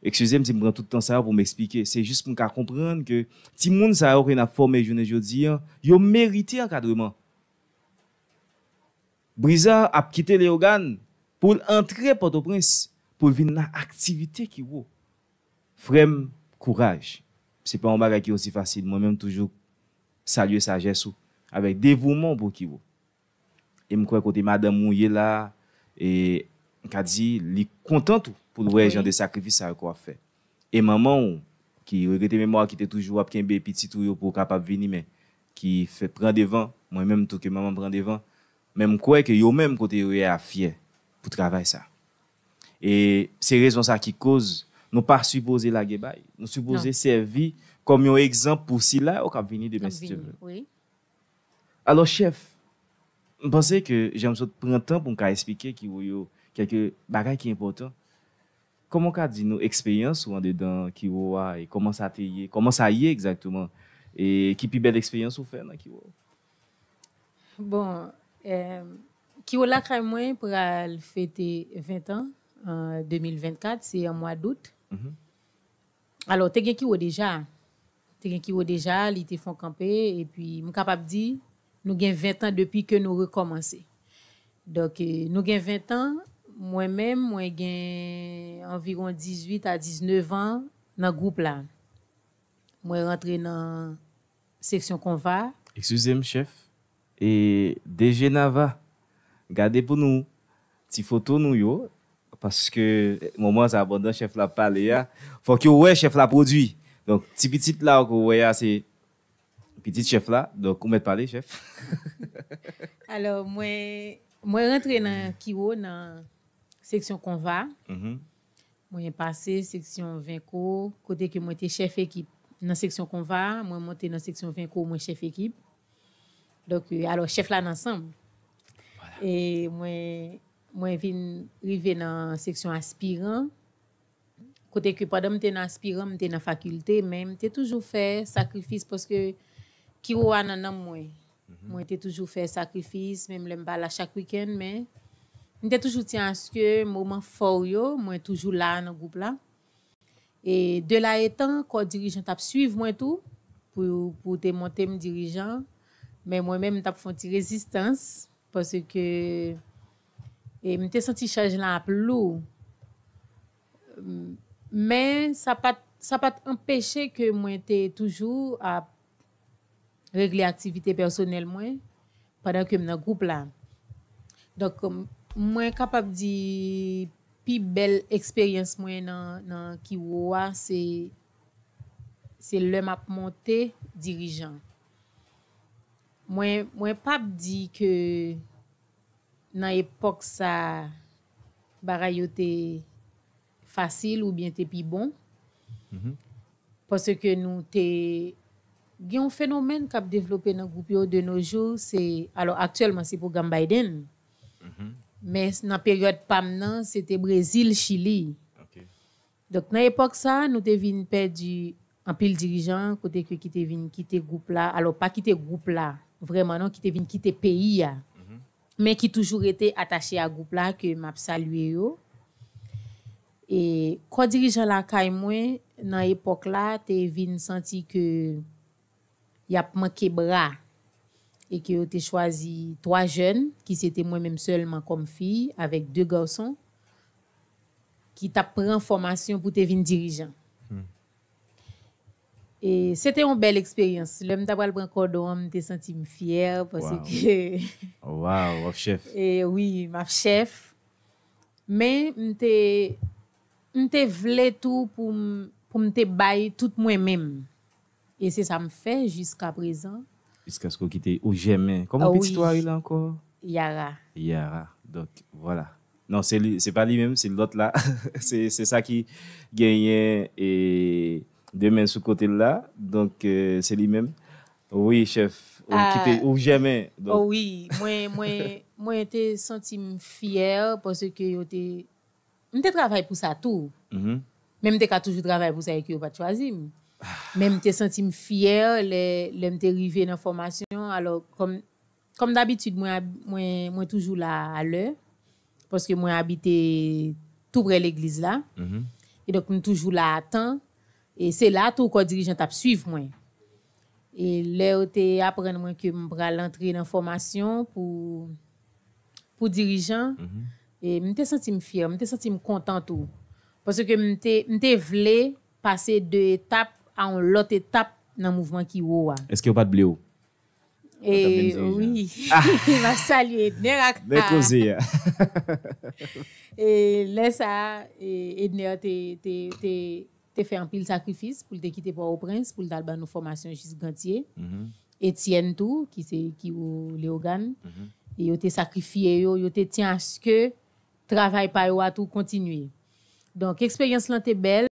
Eskize m si m pran tout tan sa a pou m eksplike. Se jis pou m ka konprann ke timoun sa yo ke n ap fòme jounen jodi a, yo merite ankadreman. Brizard ap kite Leyogàn pou l antre Pòtoprens, pou l vin nan aktivite Kiwo. Frè m, kouraj. Se pa yon bagay ki osi fasil. Mwen menm, toujou salye sajès ou avèk devouman w pou Kiwo. E m kwè kote madanm ou ye la, e m ka di, li kontan tou pou l wè jan de sakrifis sa yo ke w ap fè. E manman w, ki regrete memwa, ki te toujou ap kenbe pitit ou yo pou w kapab vini, men ki fè pran devan, mwen menm tou ke manman m pran devan, men m kwè ke yo menm kote yo ye a fyè pou travay sa. E se rezon sa ki koz nou pa sipoze lage bay. Nou sipoze sèvi kòm yon egzanp pou sila yo k ap vini demen, si Dye vle. Alò, chèf, m panse ke jan m sot pran tan pou m ka eksplike Kiwo yo kèlke bagay ki enpòtan. Kòman w ka di nou eksperyans ou andedan Kiwo a e kòman sa te ye, kòman sa ye egzakteman? E ki pi bèl eksperyans ou fè nan Kiwo? Bon, eh, Kiwo lakay mwen pral fete ven tan an de mil vennkat, se an mwa dout. Alò, te gen Kiwo deja. Te gen Kiwo deja, li te fon kanpe, epi m kapab di, nou gen ven tan depi ke nou rekòmanse. Donk, eh, nou gen ven tan, mwen menm, mwen gen anviwon dizuit a diznèf an nan gwoup la. Mwen rantre nan seksyon konva. Eskize m, chèf. E D G Nava, gade pou nou ti foto nou yo, paske moman sa, pandan chèf la ap pale a, fòk yo wè chèf la pwodui. Donk, ti pitit la ke w wè a, se pitit chèf la. Donk, ou mèt pale, chèf. Alò, mwen, mwen rantre nan Kiwo nan seksyon konva. Mwen pase seksyon venko, kote ke mwen te chèf ekip. Nan seksyon konva, mwen monte nan seksyon venko, mwen chèf ekip. Donk, eh, alò, chèf la nan san m. E mwen, mwen vin rive nan seksyon aspiran. Kote ke pandan m te nan aspiran, m te nan fakilte, men m te toujou fè sakrifis paske Kiwo a nan nanm mwen. Mwen te toujou fè sakrifis, menm lè m pa la chak wikenn, men m te toujou tyen aske moman fò w yo, mwen toujou la nan gwoup la. E de la etan, kò dirijan t ap swiv mwen tou, pou, pou te monte m dirijan, men mwen menm, m t ap fè yon ti rezistans, paske, e, m te santi chaj lan ap lou. Men sa pa t, sa pa t anpeche ke mwen te toujou ap regle aktivite pèsonèl mwen pandan ke m nan gwoup la. Donk, mwen kapab di pi bèl eksperyans mwen nan, nan Kiwo a, se, se lè m ap monte dirijan. Mwen, mwen p ap di ke nan epòk sa, bagay yo te fasil oubyen te pi bon. Paske nou te gen yon fenomèn k ap devlope nan gwoup yo de nos jours, se, alò, aktyèlman, se pwogram Biden. Men nan peryòd pa m nan, se te Brezil, Chili. Donk, nan epòk sa, nou te vin pèdi anpil dirijan, kote ke ki te vin kite gwoup la, alò, pa kite gwoup la vrèman non, ki te vin kite peyi a, men ki toujou rete atache a gwoup la, ke m ap salye yo. E kò dirijan lakay mwen, nan epòk la, te vin santi ke y ap manke bra e ke yo te chwazi twa jèn, ki se te mwen menm sèlman kòm fi, avèk de gason, ki t ap pran fòmasyon pou te vin dirijan. E se te yon bèl eksperyans. Lè m ta pral pran kòdon an, m te santi m fyè, paske... Waw, w ap chèf. E wi, m ap chèf. Men m te, m te vle tou pou m, pou m te bay tout mwen menm. E se sa m fè jiskaprezan. Jiskaske w kite, ou jèmen. Kòman pitit ou a rele ankò? Yara. Yara. Donk, vwala. Non, se li, se pa li menm, se lòt la. Se, se sa ki genyen e De men sou kote l la, donk, euh, se li menm. Wi, chèf, ou kite, ou jèmen. Oh wi, mwen, mwen, mwen te santi m fyè paske yo te, m te travay pou sa tou. Men m te ka toujou travay pou sa e ke yo pa t chwazi m. Men m te santi m fyè lè, lè m te rive nan fòmasyon. Alò, kòm, kòm dabitid, mwen, mwen, mwen toujou la a lè, paske mwen abite tou prè legliz la. E donk, m toujou la a tan. E se la tou kò dirijan t ap swiv mwen. E lè yo te aprann mwen ke m pral antre nan fòmasyon pou, pou dirijan, e m te santi m fyè, m te santi m kontan tou. Paske m te, m te vle pase de etap a yon lòt etap nan mouvman ki wo a. Èske yo pa t vle w? E wi, m ap salye Edner ak Bèl koze a. E lè sa a, e, Edner te, te, te, te fè anpil sakrifis pou l te kite Pòtoprens, pou l t al ban nou fòmasyon jis Gantye. Etienne tou, ki se, ki ou Leyogàn. E yo te sakrifye yo, yo te tyen aske travay pa yo a tou kontinye. Donk, eksperyans lan te bèl.